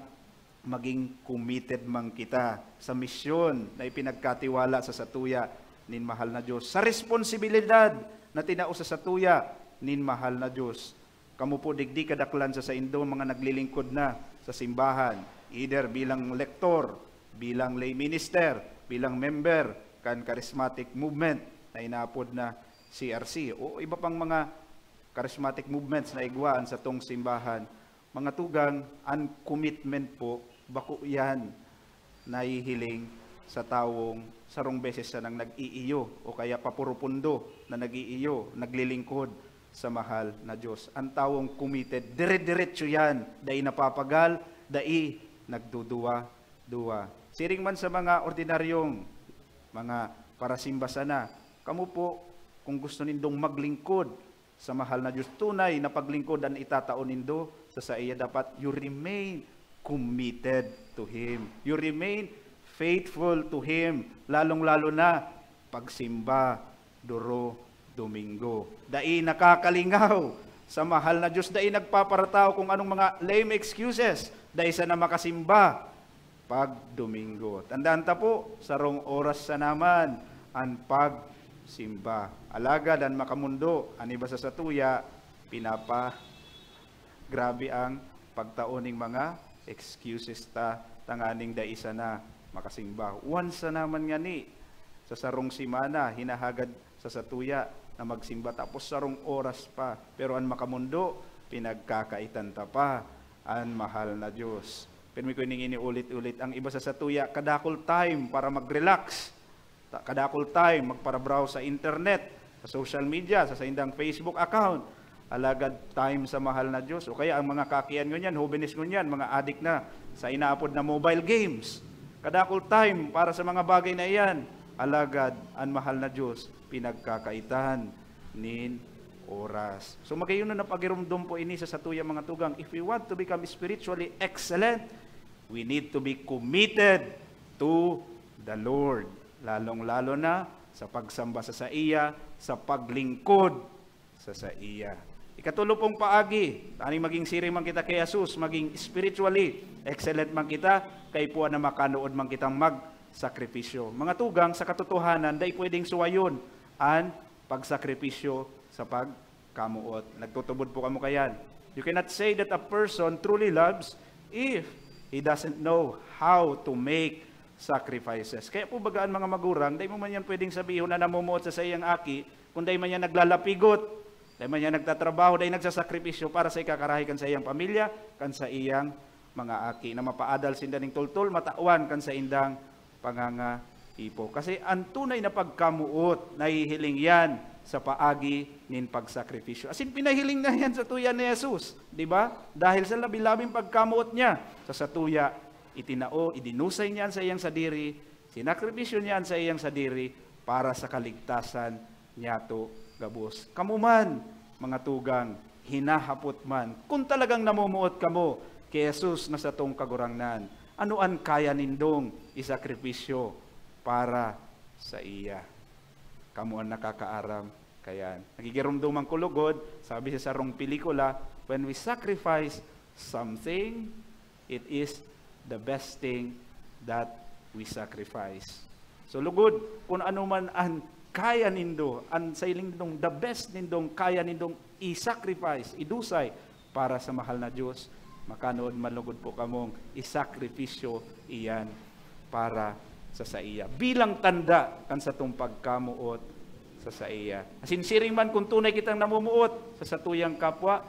maging committed man kita sa misyon na ipinagkatiwala sa satuya nin mahal na Diyos, sa responsibilidad na tinao sa satuya nin mahal na Diyos. Kamo po digdi kadaklan sa saindo mga naglilingkod na sa simbahan, either bilang lektor, bilang lay minister, bilang member kan charismatic movement na inaapod na C R C, o iba pang mga charismatic movements na igwa an satong simbahan. Mga tugang, an commitment po, bako yan nahihiling sa tawong sarong beses sanang nag-iiyo o kaya papurupundo na nag-iiyo, naglilingkod sa mahal na Diyos. An tawong committed, dire-diretso yan, dai napapagal, dai nagduduwa-duwa. Siring man sa mga ordinaryong mga parasimba sana, kamo po, kung gusto nindong maglingkod sa mahal na Diyos, tunay na paglingkod an itatao nindo sa saiya, dapat you remain committed to Him. You remain faithful to Him, lalong-lalo na pagsimba doro Domingo. Dai nakakalingaw sa mahal na Diyos, dai nagpaparataw kung anong mga lame excuses, dai sana makasimba pag Domingo. Tandaan ta po, sarong oras sa naman an pagsimba. Alagad an makamundo, an iba sa satuya, pinapa-, grabe ang pagtao ning mga excuses ta, tanganing dai sana makasimba. Once sana man ngani sa sarong semana, hinahagad sa satuya na magsimba, tapos sarong oras pa. Pero an makamondo, pinagkakaitan ta pa an mahal na Dios. Pirmi ko ining iniulit-ulit. Ang iba sa satuya, kadakul time para mag-relax. Ta-, kadakul time magparabraw sa internet, sa social media, sa saindang Facebook account. Alagad time sa mahal na Dios, o kaya ang mga kakian ngunyan, hobenes ngunyan, mga adik na sa inaapod na mobile games. Kadakul time para sa mga bagay na iyan. Alagad an mahal na Dios, pinagkakaitan nin oras. So, magayon na pagirumdom po ini sa satuya, mga tugang. If we want to become spiritually excellent, we need to be committed to the Lord. Lalong-lalo na sa pagsamba sa saiya, sa paglingkod sa saiya. Ikatulo pong paagi, tanganing maging siring man kita ki Jesus, maging spiritually excellent man kita, kaipuhan na makanood man kitang magsakripisyo. Mga tugang, sa katotohanan, dai pwedeng suwayon an pagsakripisyo sa pagkamoot. Nagtutubod po kamo kayan. You cannot say that a person truly loves if he doesn't know how to make sacrifices. Kaya po baga an mga magurang, dai mo man yan pwedeng sabihon na namumuot sa saiyang aki, kung dai man yan naglalapigot, dai man yan nagtatrabaho, dai nagsasakripisyo para sa ikakarahay kan saiyang pamilya, kan saiyang mga aki, na mapaadal sinda ning tultol, matawan kan saindang pangangaipo. Kasi an tunay na pagkamoot, nahihiling yan sa paagi nin pagsakripisyo. Asin pinahiling na yan satuya ni Jesus, di ba? Dahil sa labi-labing pagkamoot niya, sa satuya, itinao, idinusay niya an saiyang sadiri, sinakripisyo niya an saiyang sadiri para sa kaligtasan niyato gabos. Kamo man, mga tugang, hinahapot man, kun talagang namumuot kamo ki Jesus na satong Kagurangnan, ano an kaya nindong isakripisyo para saiya? Kamo an nakakaaram kayan. Nagigirumduman ko lugod, sabi sa sarong pelikula, "When we sacrifice something, it is the best thing that we sacrifice." So, lugod, kun ano man an kaya nindo, an sailing nindong the best nindong kaya nindong i-sacrifice, idusay para sa mahal na Dios, makanood man lugod po kamong isakripisyo iyan para sa saiya, bilang tanda kan satong pagkamoot sa saiya. Asin siring man, kun tunay kitang namumuot sa satuyang kapwa,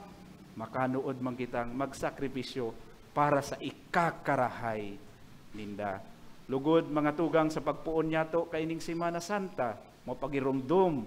makanood man kitang magsakripisyo para sa ikakarahay ninda. Lugod, mga tugang, sa pagpoon niyato kaining Semana Santa, mapagiromdom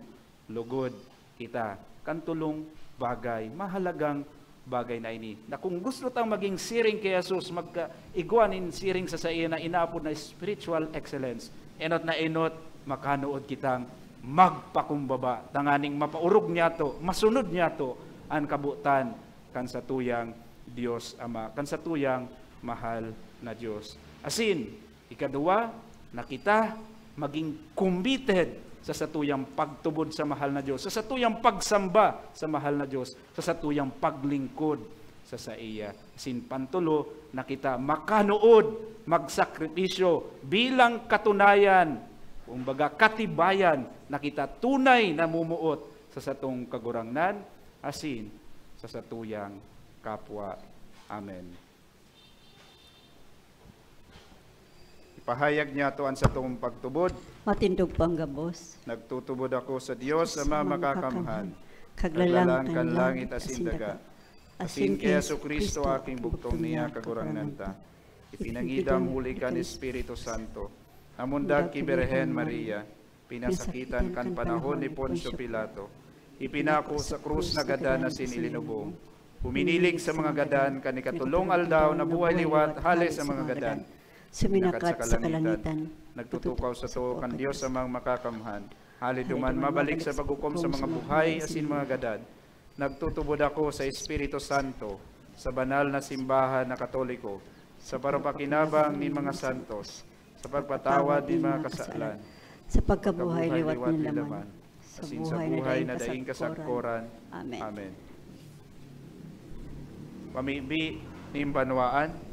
lugod kita kan tolong bagay, mahalagang bagay na ini, na kung gusto tang maging siring ki Jesus, magka-, igwa nin siring sa saiya na inaapod na spiritual excellence. Enot na enot, makanood kitang magpakumbaba, tanganing mapaorog niyato, masunod niyato an kabotan kan satuyang Dios Ama, kan satuyang mahal na Dios. Asin, ikaduwa, na kita maging committed sa satuyang pagtubod sa mahal na Dios, sa satuyang pagsamba sa mahal na Dios, sa satuyang paglingkod sa saiya. Asin pantulo, na kita makanood magsakripisyo bilang katunayan, kumbaga katibayan, na kita tunay namumuot sa satong Kagurangnan asin sa satuyang kapwa. Amen. Ipahayag niyato an satong pagtubod. Matindog panggabos. Nagtutubod ako sa Dios Ama Makakamhan, Kaglalang kan langit asin daga, asin ki Jesu-Cristo, aking bugtong niya, Kagurangnan ta. Ipinangidam huli kan Espiritu Santo, namundag ki Birhen Maria, pinasakitan kan panahon ni Poncio Pilato, ipinako sa krus, nagadan asin ilinubong. Huminiling sa mga gadan, kan ikatulong aldaw nabuhay liwat hale sa mga gadan. Suminakat sa kalangitan, nagtutukaw sato kan Dios Amang Makakamhan. Hale duman mabalik sa paghukom sa mga buhay asin mga gadan. Nagtutubod ako sa Espiritu Santo, sa banal na simbahan na Katoliko, sa parapakinabang nin mga santos, sa pagpatawad nin mga kasalan, sa pagkabuhay liwat nin laman, sa buhay na daing kasagkoran. Amen. Amen. Pamibi nin banwaan.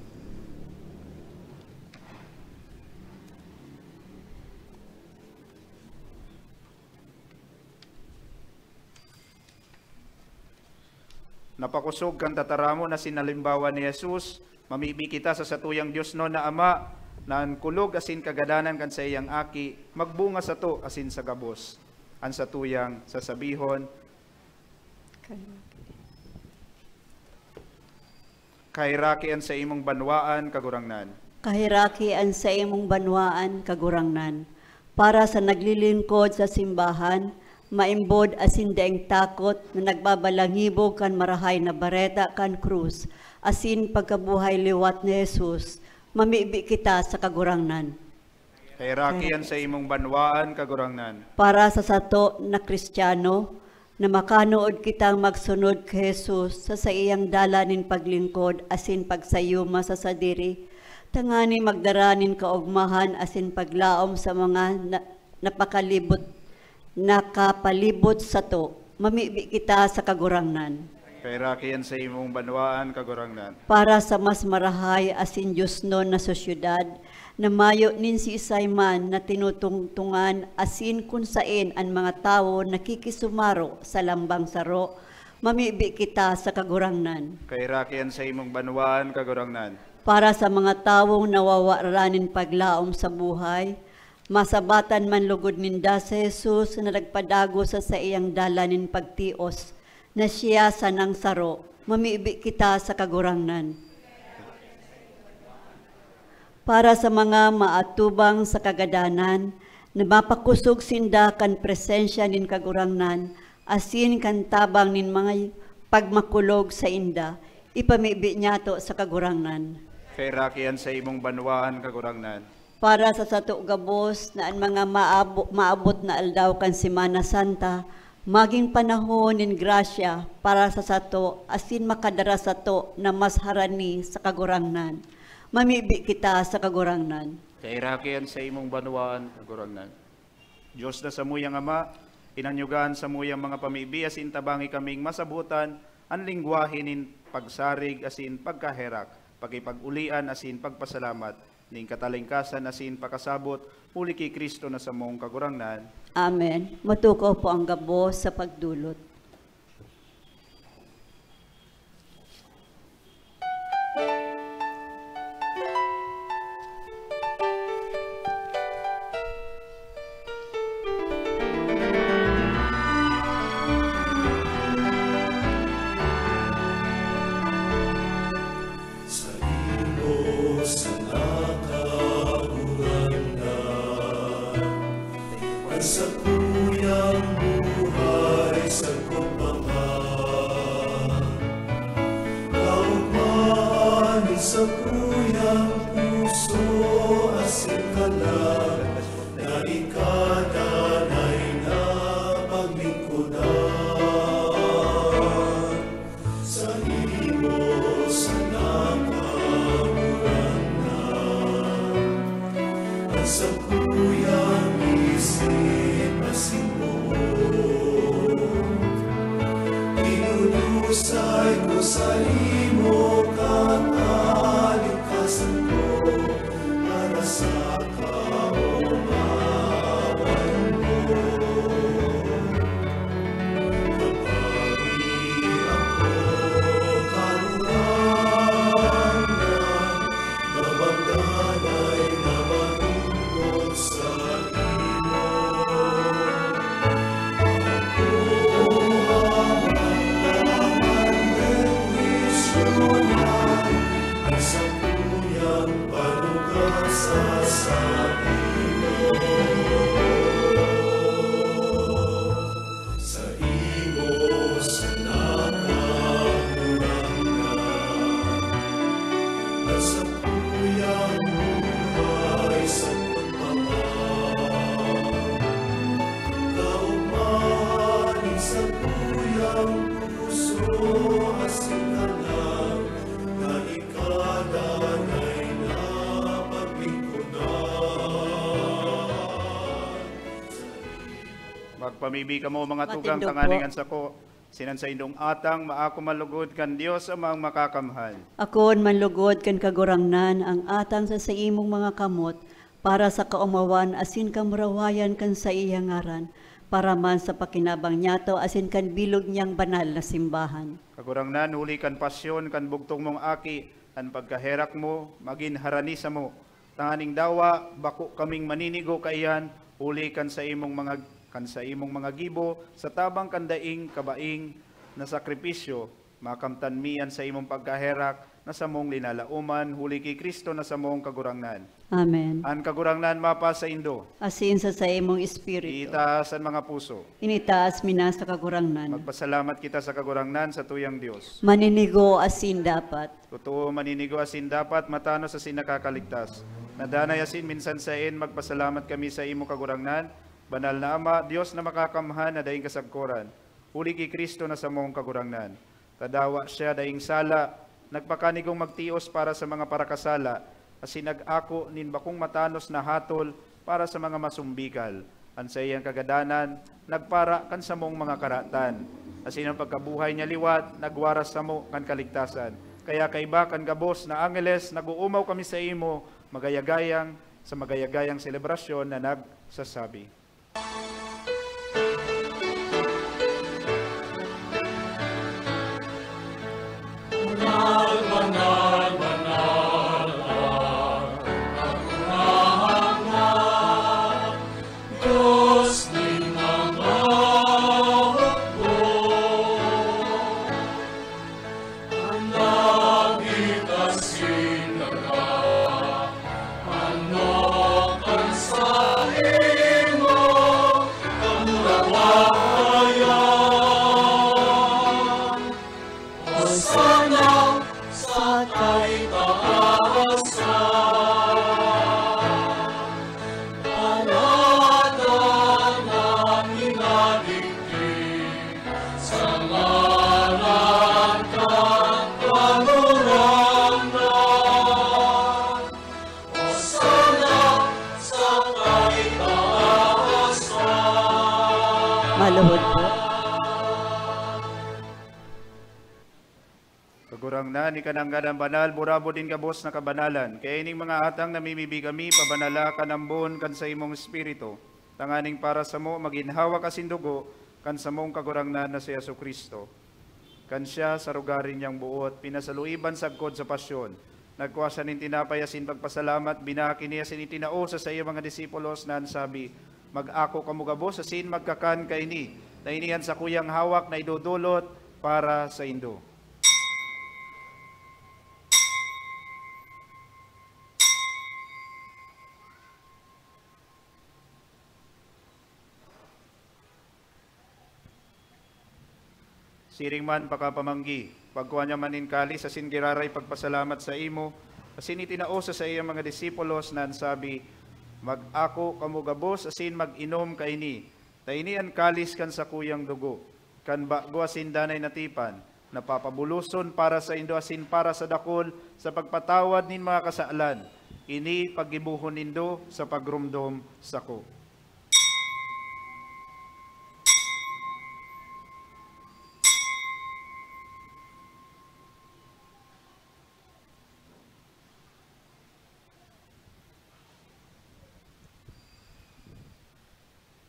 Napakosog kan tataramon asin halimbawa ni Jesus, mamibi kita sa satuyang diosnon na Ama, na an kulog asin kagadanan kan saiyang Aki magbunga sato asin sa gabos. An satuyang sasabihon, Kaheraki an saimong banwaan, Kagurangnan. Kaheraki an saimong banwaan, Kagurangnan. Para sa naglilingkod sa simbahan, maimbod asin daing takot na nagbabalangibog kan Marahay na Bareta kan krus asin pagkabuhay liwat ni Jesus, mamibi kita sa Kagurangnan. Kaheraki an saimong banwaan, Kagurangnan. Para sa sato na Kristiyano, na makanood kitang magsunod ki Jesus sa saiyang dalan nin paglingkod asin pagsayuma sa sadiri, tangani magdara nin kaogmahan asin paglaom sa mga na-, napakalibot, nakapalibot sato, mamibi kita sa Kagurangnan. Kaheraki an saimong banwaan, Kagurangnan. Para sa mas marahay asin diosnon na sosyedad, na mayo nin siisay man na tinutungtungan asin kun saen an mga tawo nakikisumaro sa lambang saro, mamibi kita sa Kagurangnan. Kaheraki an saimong banwaan, Kagurangnan. Para sa mga tawong nawawara nin paglaom sa buhay, masabatan man lugod ninda si Jesus na nagpadagos sa saiyang dalan nin pagtios, na siya sanang saro, mamibi kita sa Kagurangnan. Para sa mga maatubang sa kagadanan, na mapakosog sinda kan presensya nin Kagurangnan, asin kan tabang nin mga pagmakulog sainda, ipamibi niyato sa Kagurangnan. Kaheraki an saimong banwaan, Kagurangnan. Para sa sato gabos na an mga maabo-, maabot na aldaw kan Semana Santa, magin panahon nin grasya para sa sato asin makadara sato na mas harani sa Kagurangnan. Mamibi kita sa Kagurangnan. Kaheraki an saimong banwaan, Kagurangnan. Dios na samuyang Ama, inanyuga an samuyang mga pamibi asin tabangi kaming masabotan an lengwahe nin pagsarig asin pagkaherak, pakipag-olian asin pagpasalamat, nin katalingkasan asin pakasabot, huli ki Cristo na samong Kagurangnan. Amen. Matukaw po ang gabos sa pagdolot. Saimo sana, Kagurangnan, an sakuyang buhay sagkod pa man. Kaogmahan nin sakuyang puso asin kalag na ika danay na paglingkodan. Saimo sana, Kagurangnan, an sakuyang isip asin boot. Idudusay ko saimo, katalingkasan ko, para sa Ang sakuyang panuga sa saimo. Saimo sana, Kagurangnan, ang sakuyang buhay sagkod pa man. Kaogmahan nin sakuyang puso asin kalag na ika danay na paglingkodan. Magpamibi kamo, mga tugang, Matindog tanganing po. An sako, sinan saindong atang, maako man lugod kan Dios Amang Makakamhan. Akoon man lugod kan Kagurangnan ang atang sa saimong mga kamot, para sa kaomawan asin kamurawayan kan saiyang ngaran, para man sa pakinabang niyato asin kan bilog niyang banal na simbahan. Kagurangnan, huli kan pasyon kan bugtong mong Aki, an pagkaherak mo magin harani samo, tanganing dawa bako kaming maninigo kaiyan huli kan saimong mga, kan saimong mga gibo sa tabang kan daing kabaing na sakripisyo, makamtan mi an saimong pagkaherak na samong linalaoman, huli ki Cristo na samong Kagurangnan. Amen. An Kagurangnan mapasaindo. Asin sa saimong espiritu. Itaas an mga puso. Initaas mi na sa Kagurangnan. Magpasalamat kita sa Kagurangnan, sa tuyang Dios. Maninigo asin dapat. Totoo, maninigo asin dapat, matanos asin nakakaligtas. Nadanay asin minsan saen, magpasalamat kami sa imo, Kagurangnan, Banal na Ama, Dios na makakamhan na daing kasagkoran, huli ki Cristo na samong Kagurangnan. Ta dawa siya daing sala, nagpakanigong magtios para sa mga parakasala, asin nag-ako nin bakong matanos na hatol para sa mga masumbikal. An saiyang kagadanan nagpara kan samong mga karatan, asin an pagkabuhay niya liwat nagwaras samo kan kaligtasan. Kaya kaiba kan gabos na angeles, nag-oomaw kami saimo, magayagayang, sa magayagayang selebrasyon na nagsasabi. Maluhod po. Kagurangnan, ika nanggad an banal, burabod nin gabos na kabanalan. Kaya ining mga atang namimibi kami, pabanala kan ambon kan saimong Espiritu, tanganing para samo magin hawak asin dugo kan samong Kagurangnan na si Jesu-Cristo. Kan siya, sa rugari niyang boot, pinasaluiban sagkod sa pasyon, nagkua siya nin tinapay asin pagpasalamat, binaak ini asin itinao sa saiyang mga disipulos na an sabi, "Mag-ako kamo gabos asin magkakan kaini, ta ini an sakuyang hawak na idodolot para saindo." Siring man pakapamanggi, pagkua niya man nin kalis asin giraray pagpasalamat saimo, asin itinao sa saiyang mga disipulos na an sabi, "Mag-ako kamo gabos asin mag-inom kaini, ta ini an kalis kan sakuyang dugo, kan bago asin danay na tipan, na papabuloson para saindo asin para sa dakul sa pagpatawad nin mga kasalan. Ini paggibohon nindo sa pagromdom sako."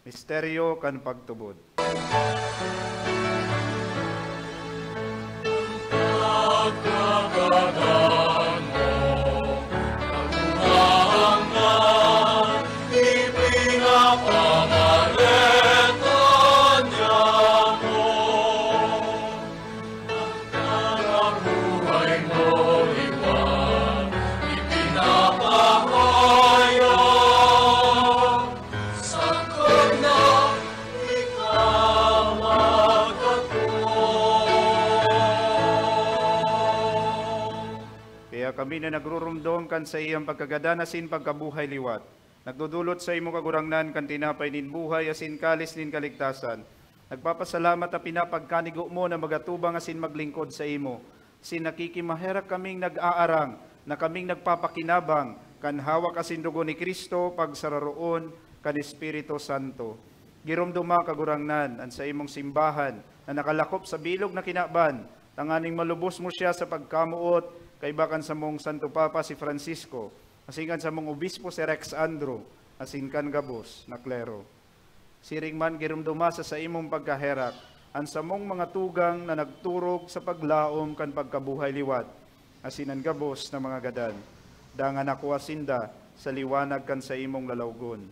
Misteryo kan pagtubod. Kaya kami na nagrurumdom kan saiyang pagkagadan asin pagkabuhay liwat, nagdodolot saimo, Kagurangnan, kan tinapay nin buhay asin kalis nin kaligtasan. Nagpapasalamat ta pinapagkanigo mo na magatubang asin maglingkod saimo. Asin nakikimaherak kaming nag-aarang na kaming nagpapakinabang kan hawak asin dugo ni Cristo pagsararoon kan Espiritu Santo. Giromdoma, Kagurangnan, an saimong simbahan na nakalakop sa bilog na kinaban, tanganing malubos mo siya sa pagkamoot kaiba kan samong Santo Papa si Francisco, asin kan samong Obispo si Rex Andrew, asin kan gabos na klero. Siring man, giromdoma sa saimong pagkaherak an samong mga tugang na nagturog sa paglaom kan pagkabuhay liwat, asin an gabos na mga gadan. Dangan nakua sinda sa liwanag kan saimong lalawgon.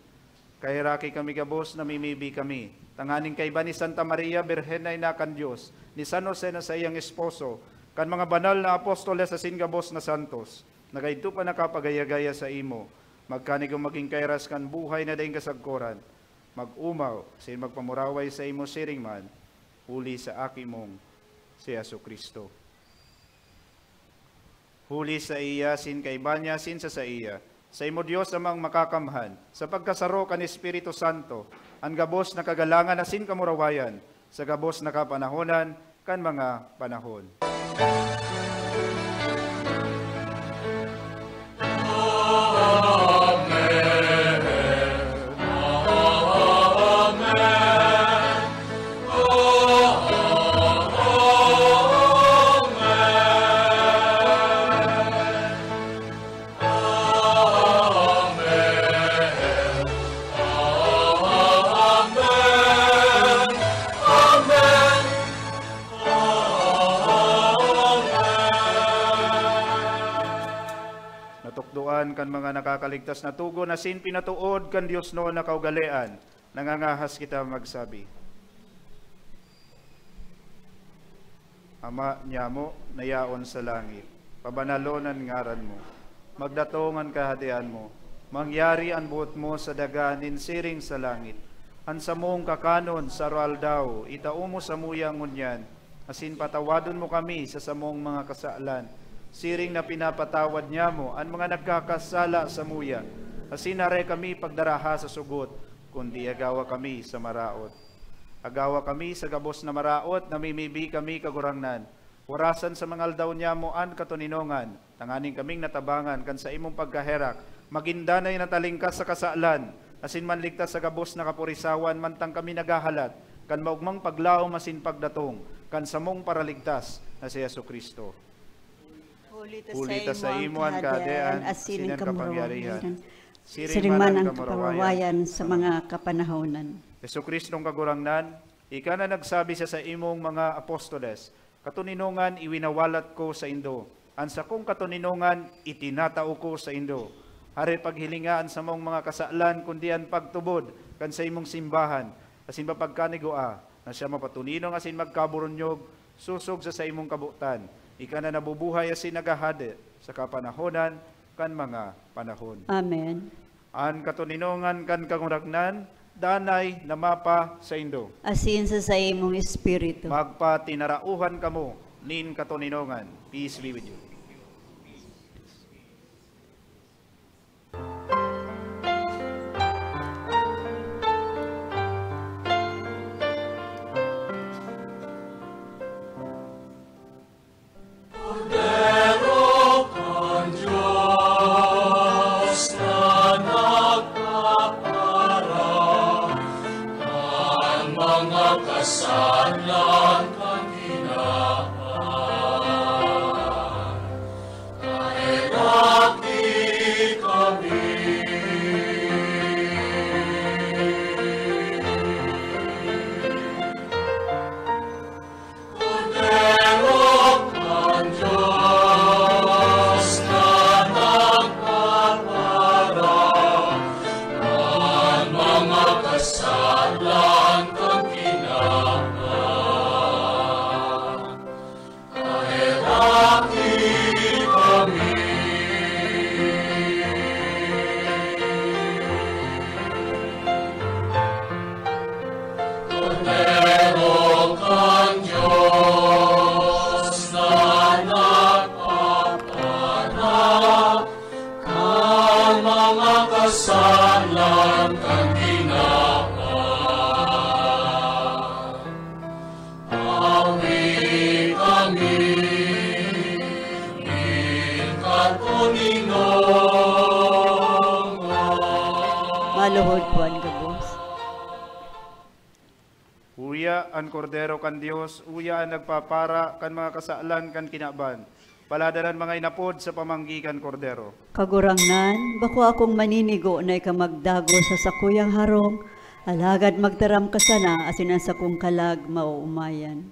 Kaheraki kami gabos, namimibi kami, tanganing kaiba ni Santa Maria, Birhen na Ina kan Dios, ni San Jose na saiyang esposo, kan mga banal na apostoles asin gabos na santos, na kaidto pa nakapagaya-gaya saimo, magkanigo magin kairas kan buhay na daing kasagkoran. Mag-omaw asin magpamuraway saimo siring man, huli sa Aki mong si Jesu-Cristo. Huli saiya, asin kaiba niya, asin sa saiya, saimo Dios Amang Makakamhan, sa pagkasaro kan Espiritu Santo, an gabos na kagalangan asin kamurawayan, sa gabos na kapanahonan kan mga panahon. Natukdoan kan mga nakakaligtas na togon asin pinatood kan diosnon na kaugalean, nangangahas kita magsabi, Ama nyamo na yaon sa langit, pabanalon an ngaran mo. Magdatong an Kahadean mo. Mangyari an boot mo sa daga nin siring sa langit. An samong kakanon sa aroaldaw, itao mo samuya ngunyan, asin patawadon mo kami sa samong mga kasalan, siring na pinapatawad nyamo an mga nagkakasala samuya, asin dai kami pagdaraha sa sugot, kundi agawa kami sa maraot. Agawa kami sa gabos na maraot, namimibi kami, Kagurangnan. Warasan sa mga aldaw nyamo an katoninongan, tanganing kaming natabangan kan saimong pagkaherak, magin danay na talingkas sa kasalan, asin manligtas sa gabos na kapurisawan, mantang kami naghahalat kan maogmang paglaom asin pagdatong kan samong Paraligtas na si Jesu-Cristo. Huli ta saimo an Kahadean asin an kapangyarihan, siring man an kamurawayan sa mga kapanahonan. Jesu-Cristong Kagurangnan, ika na nagsabi sa saimong mga apostoles, "Katoninongan iwinawalat ko saindo, an sakong katoninongan itinatao ko saindo." Hare, paghilinga an samong mga kasalan, kundi an pagtubod kan saimong simbahan, asin papagkanigua na siya mapatoninong asin magkaburunyog sosog sa saimong kabotan. Ika na nabubuhay asin naghahade sa kapanahonan kan mga panahon. Amen. An katoninongan kan Kagurangnan danay na mapasaindo. Asin sa saimong espiritu. Magpatinarauhan kamo nin katoninongan. Peace be with you. Kordero kan Dios na nagpapara kan mga kasalan kan kinaban, kaheraki kami. Kordero kan Dios na nagpapara kan mga kasalan kan kinaban, kaheraki kami. Kordero kan Dios na nagpapara kan mga kasalan kan kinaban, awi kami nin katoninongan. Maluhod po an gabos. Uya an Kordero kan Dios, uya an nagpapara kan mga kasalan kan kinaban. Paladanan mga inapod sa pamanggi kan Kordero. Kagurangnan, bako akong maninigo na ika magdagos sa sakuyang harong, Alagad magtaram ka sana asin an sakong kalag maoomayan.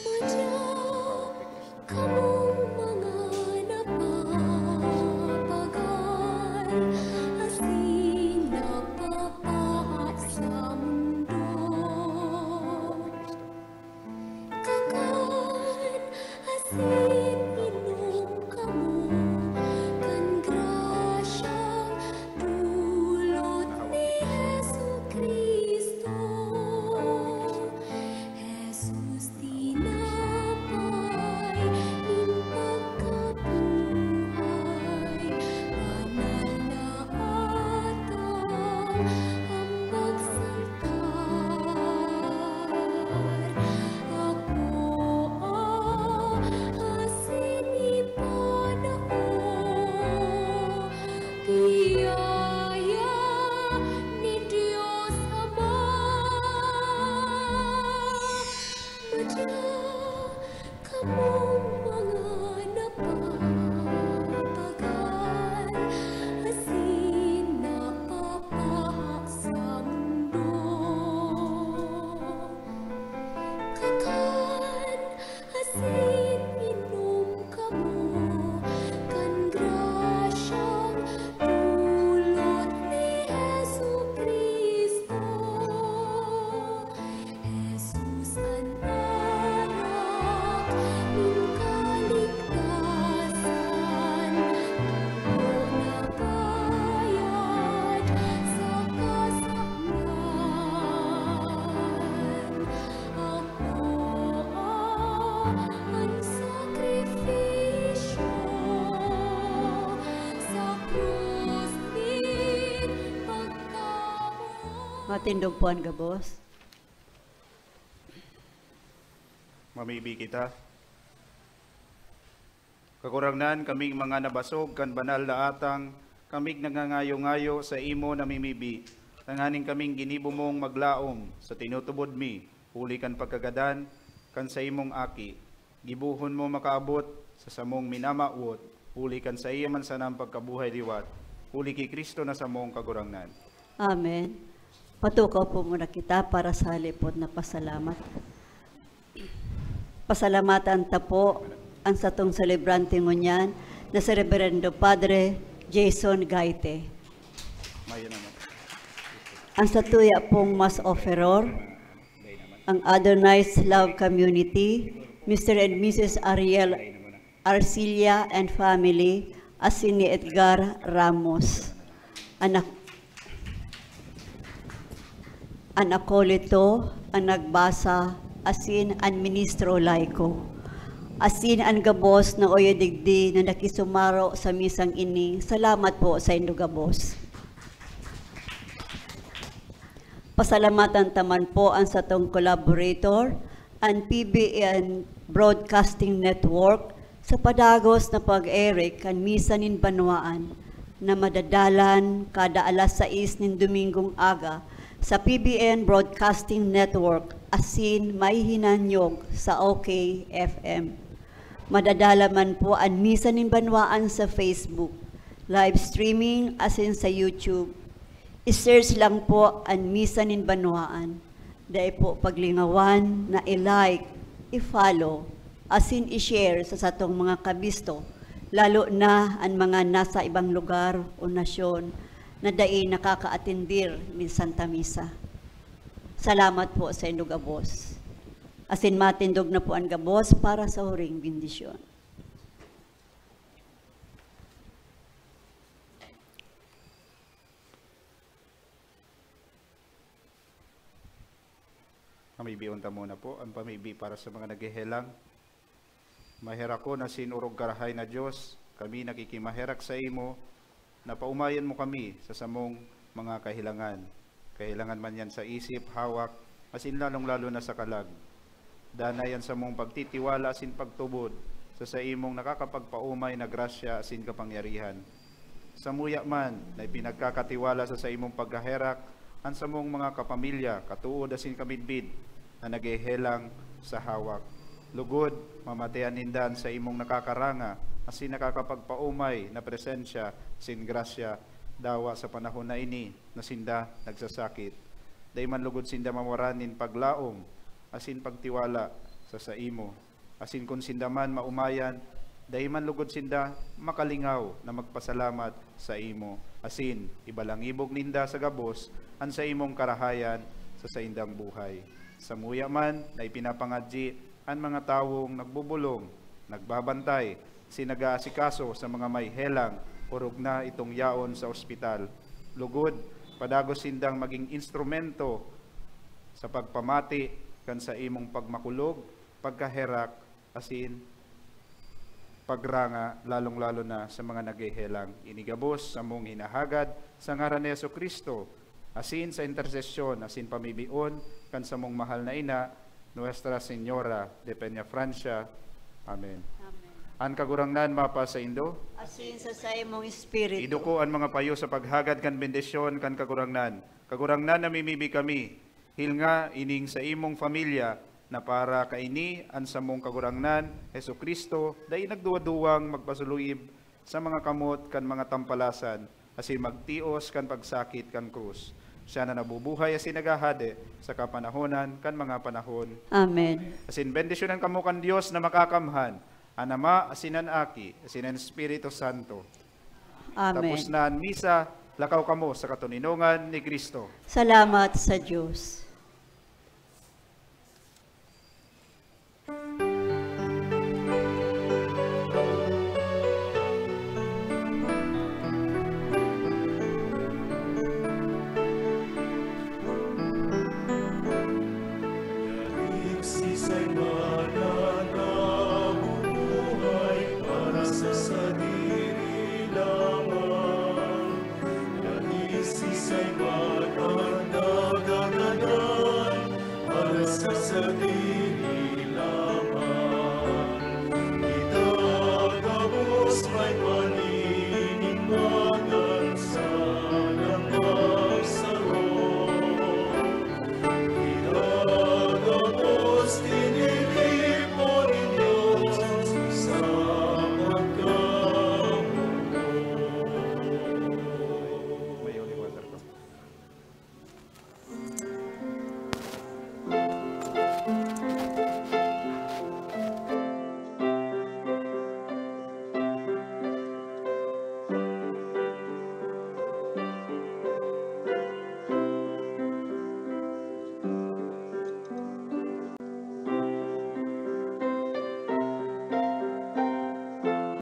Madya kamong mga napapagal asin napapahat sa mundo. Kakan asin inom kamo kan grasyang dulot ni Jesu-Cristo. Jesus, tinapay nin pagkabuhay, banal na atang, hambak sa altar. Akoa asin ipanao, biyaya nin Dios Ama. Madya kamong mga napapagal asin napapaha sa mundo. Kakan asin inom kamo kan grasyang dulot ni Jesu-Cristo. Jesus an arak nin kaligtasan, dugo na bayad sa kasalanan. Akoa an sakripisyo sa krus nin pagkabuhay. Matindog po an gabos. Mamibi kita. Kagurangnan, kaming mga nabasog kan banal na atang, kaming nagngangayo-ngayo sa imo namimibi, tanganing kaming ginibo mong maglaom sa tinutubod mi, huli kan pagkagadan kan saimong Aki. Gibohon mo makaabot sa samong minamawot, huli kan saiya man sanang pagkabuhay liwat, huli ki Cristo na samong Kagurangnan. Amen. Patukaw po muna kita para sa halipot na pasalamat. Pasalamatan ta po an satong selebrante ngunyan na si Reverendo Padre Jason Gaite. Mayo naman. Ang satuya pong Mass Offeror, ang Adonai's Love Community, Mister and Missus Ariel Arcilla and family, asin ni Edgar Ramos. Anak, an akolito, an nagbasa, asin an ministro laiko, asin an gabos na oyo digdi na nakisumaro sa misang ini. Salamat po saindo gabos. Pasalamatan ta man po an satong collaborator, an P B N Broadcasting Network, sa padagos na pag-ere kan Misa nin Banwaan, na madadalan kada alas sais nin Domingong aga sa P B N Broadcasting Network asin mahihinanyog sa O K F M. Madadala man po an Misa nin Banwaan sa Facebook, live streaming asin sa YouTube. I-search lang po an Misa nin Banwaan. Dai po paglingawan na i-like, i-follow, asin i-share sa satong mga kabisto, lalo na an mga nasa ibang lugar o nasyon na dai nakakaatendir nin Santa Misa. Salamat po saindo gabos. Asin matindog na po an gabos para sa huring bendisyon. Pamibion ta muna po, ang pamibi para sa mga naghehelang. Maherakon asin orog karahay na Dios, kami nakikimaherak saimo na paomayan mo kami sa samong mga kahilangan. Kahilangan man yan sa isip, hawak, asin lalong-lalo na sa kalag. Danay an samong pagtitiwala asin pagtubod sa saimong nakakapagpaomay na grasya asin kapangyarihan. Samuya man na ipinagkakatiwala sa saimong pagkaherak an samong mga kapamilya, katood asin kamidbid na naghehelang sa hawak. Lugod, mamatean ninda an saimong nakakaranga asin nakakapagpaomay na presensya asin grasya, dawa sa panahon na ini na sinda nagsasakit. Dai man lugod sinda mawaran nin paglaom asin pagtiwala sa saimo. Asin kun sinda man maomayan, dai man lugod sinda makalingaw na magpasalamat saimo, asin ibalangibog ninda sa gabos an saimong karahayan sa saindang buhay. Samuya man na ipinapangadyi an mga tawong nagbobolong, nagbabantay, asin nag-aasikaso sa mga may helang orog na itong yaon sa ospital. Lugod, padagos sindang magin instrumento sa pagpamati kan saimong pagmakulog, pagkaherak, asin pagranga, lalong-lalo na sa mga naghehelang. Ini gabos samong hinahagad sa ngaran ni Jesu-Cristo, asin sa intersesyon asin pamibion kan samong mahal na ina, Nuestra Señora de Peñafrancia. Amen. Amen. An Kagurangnan mapasaindo. Asin sa saimong espiritu. Iduko an mga payo sa paghagad kan bendisyon kan Kagurangnan. Kagurangnan, namimibi kami, hilnga ining saimong familia na para kaini an samong Kagurangnan, Jesu-Cristo, dai nagduwa-duwang magpasuluib sa mga kamot kan mga tampalasan, asin magtios kan pagsakit kan krus. Siya na nabubuhay asin naghahade sa kapanahonan kan mga panahon. Amen. Asin bendisyonan kamo kan Dios na Makakamhan, an Ama, asin an Aki, asin an Espiritu Santo. Amen. Tapos na an misa, lakaw kamo sa katoninongan ni Cristo. Salamat sa Diyos.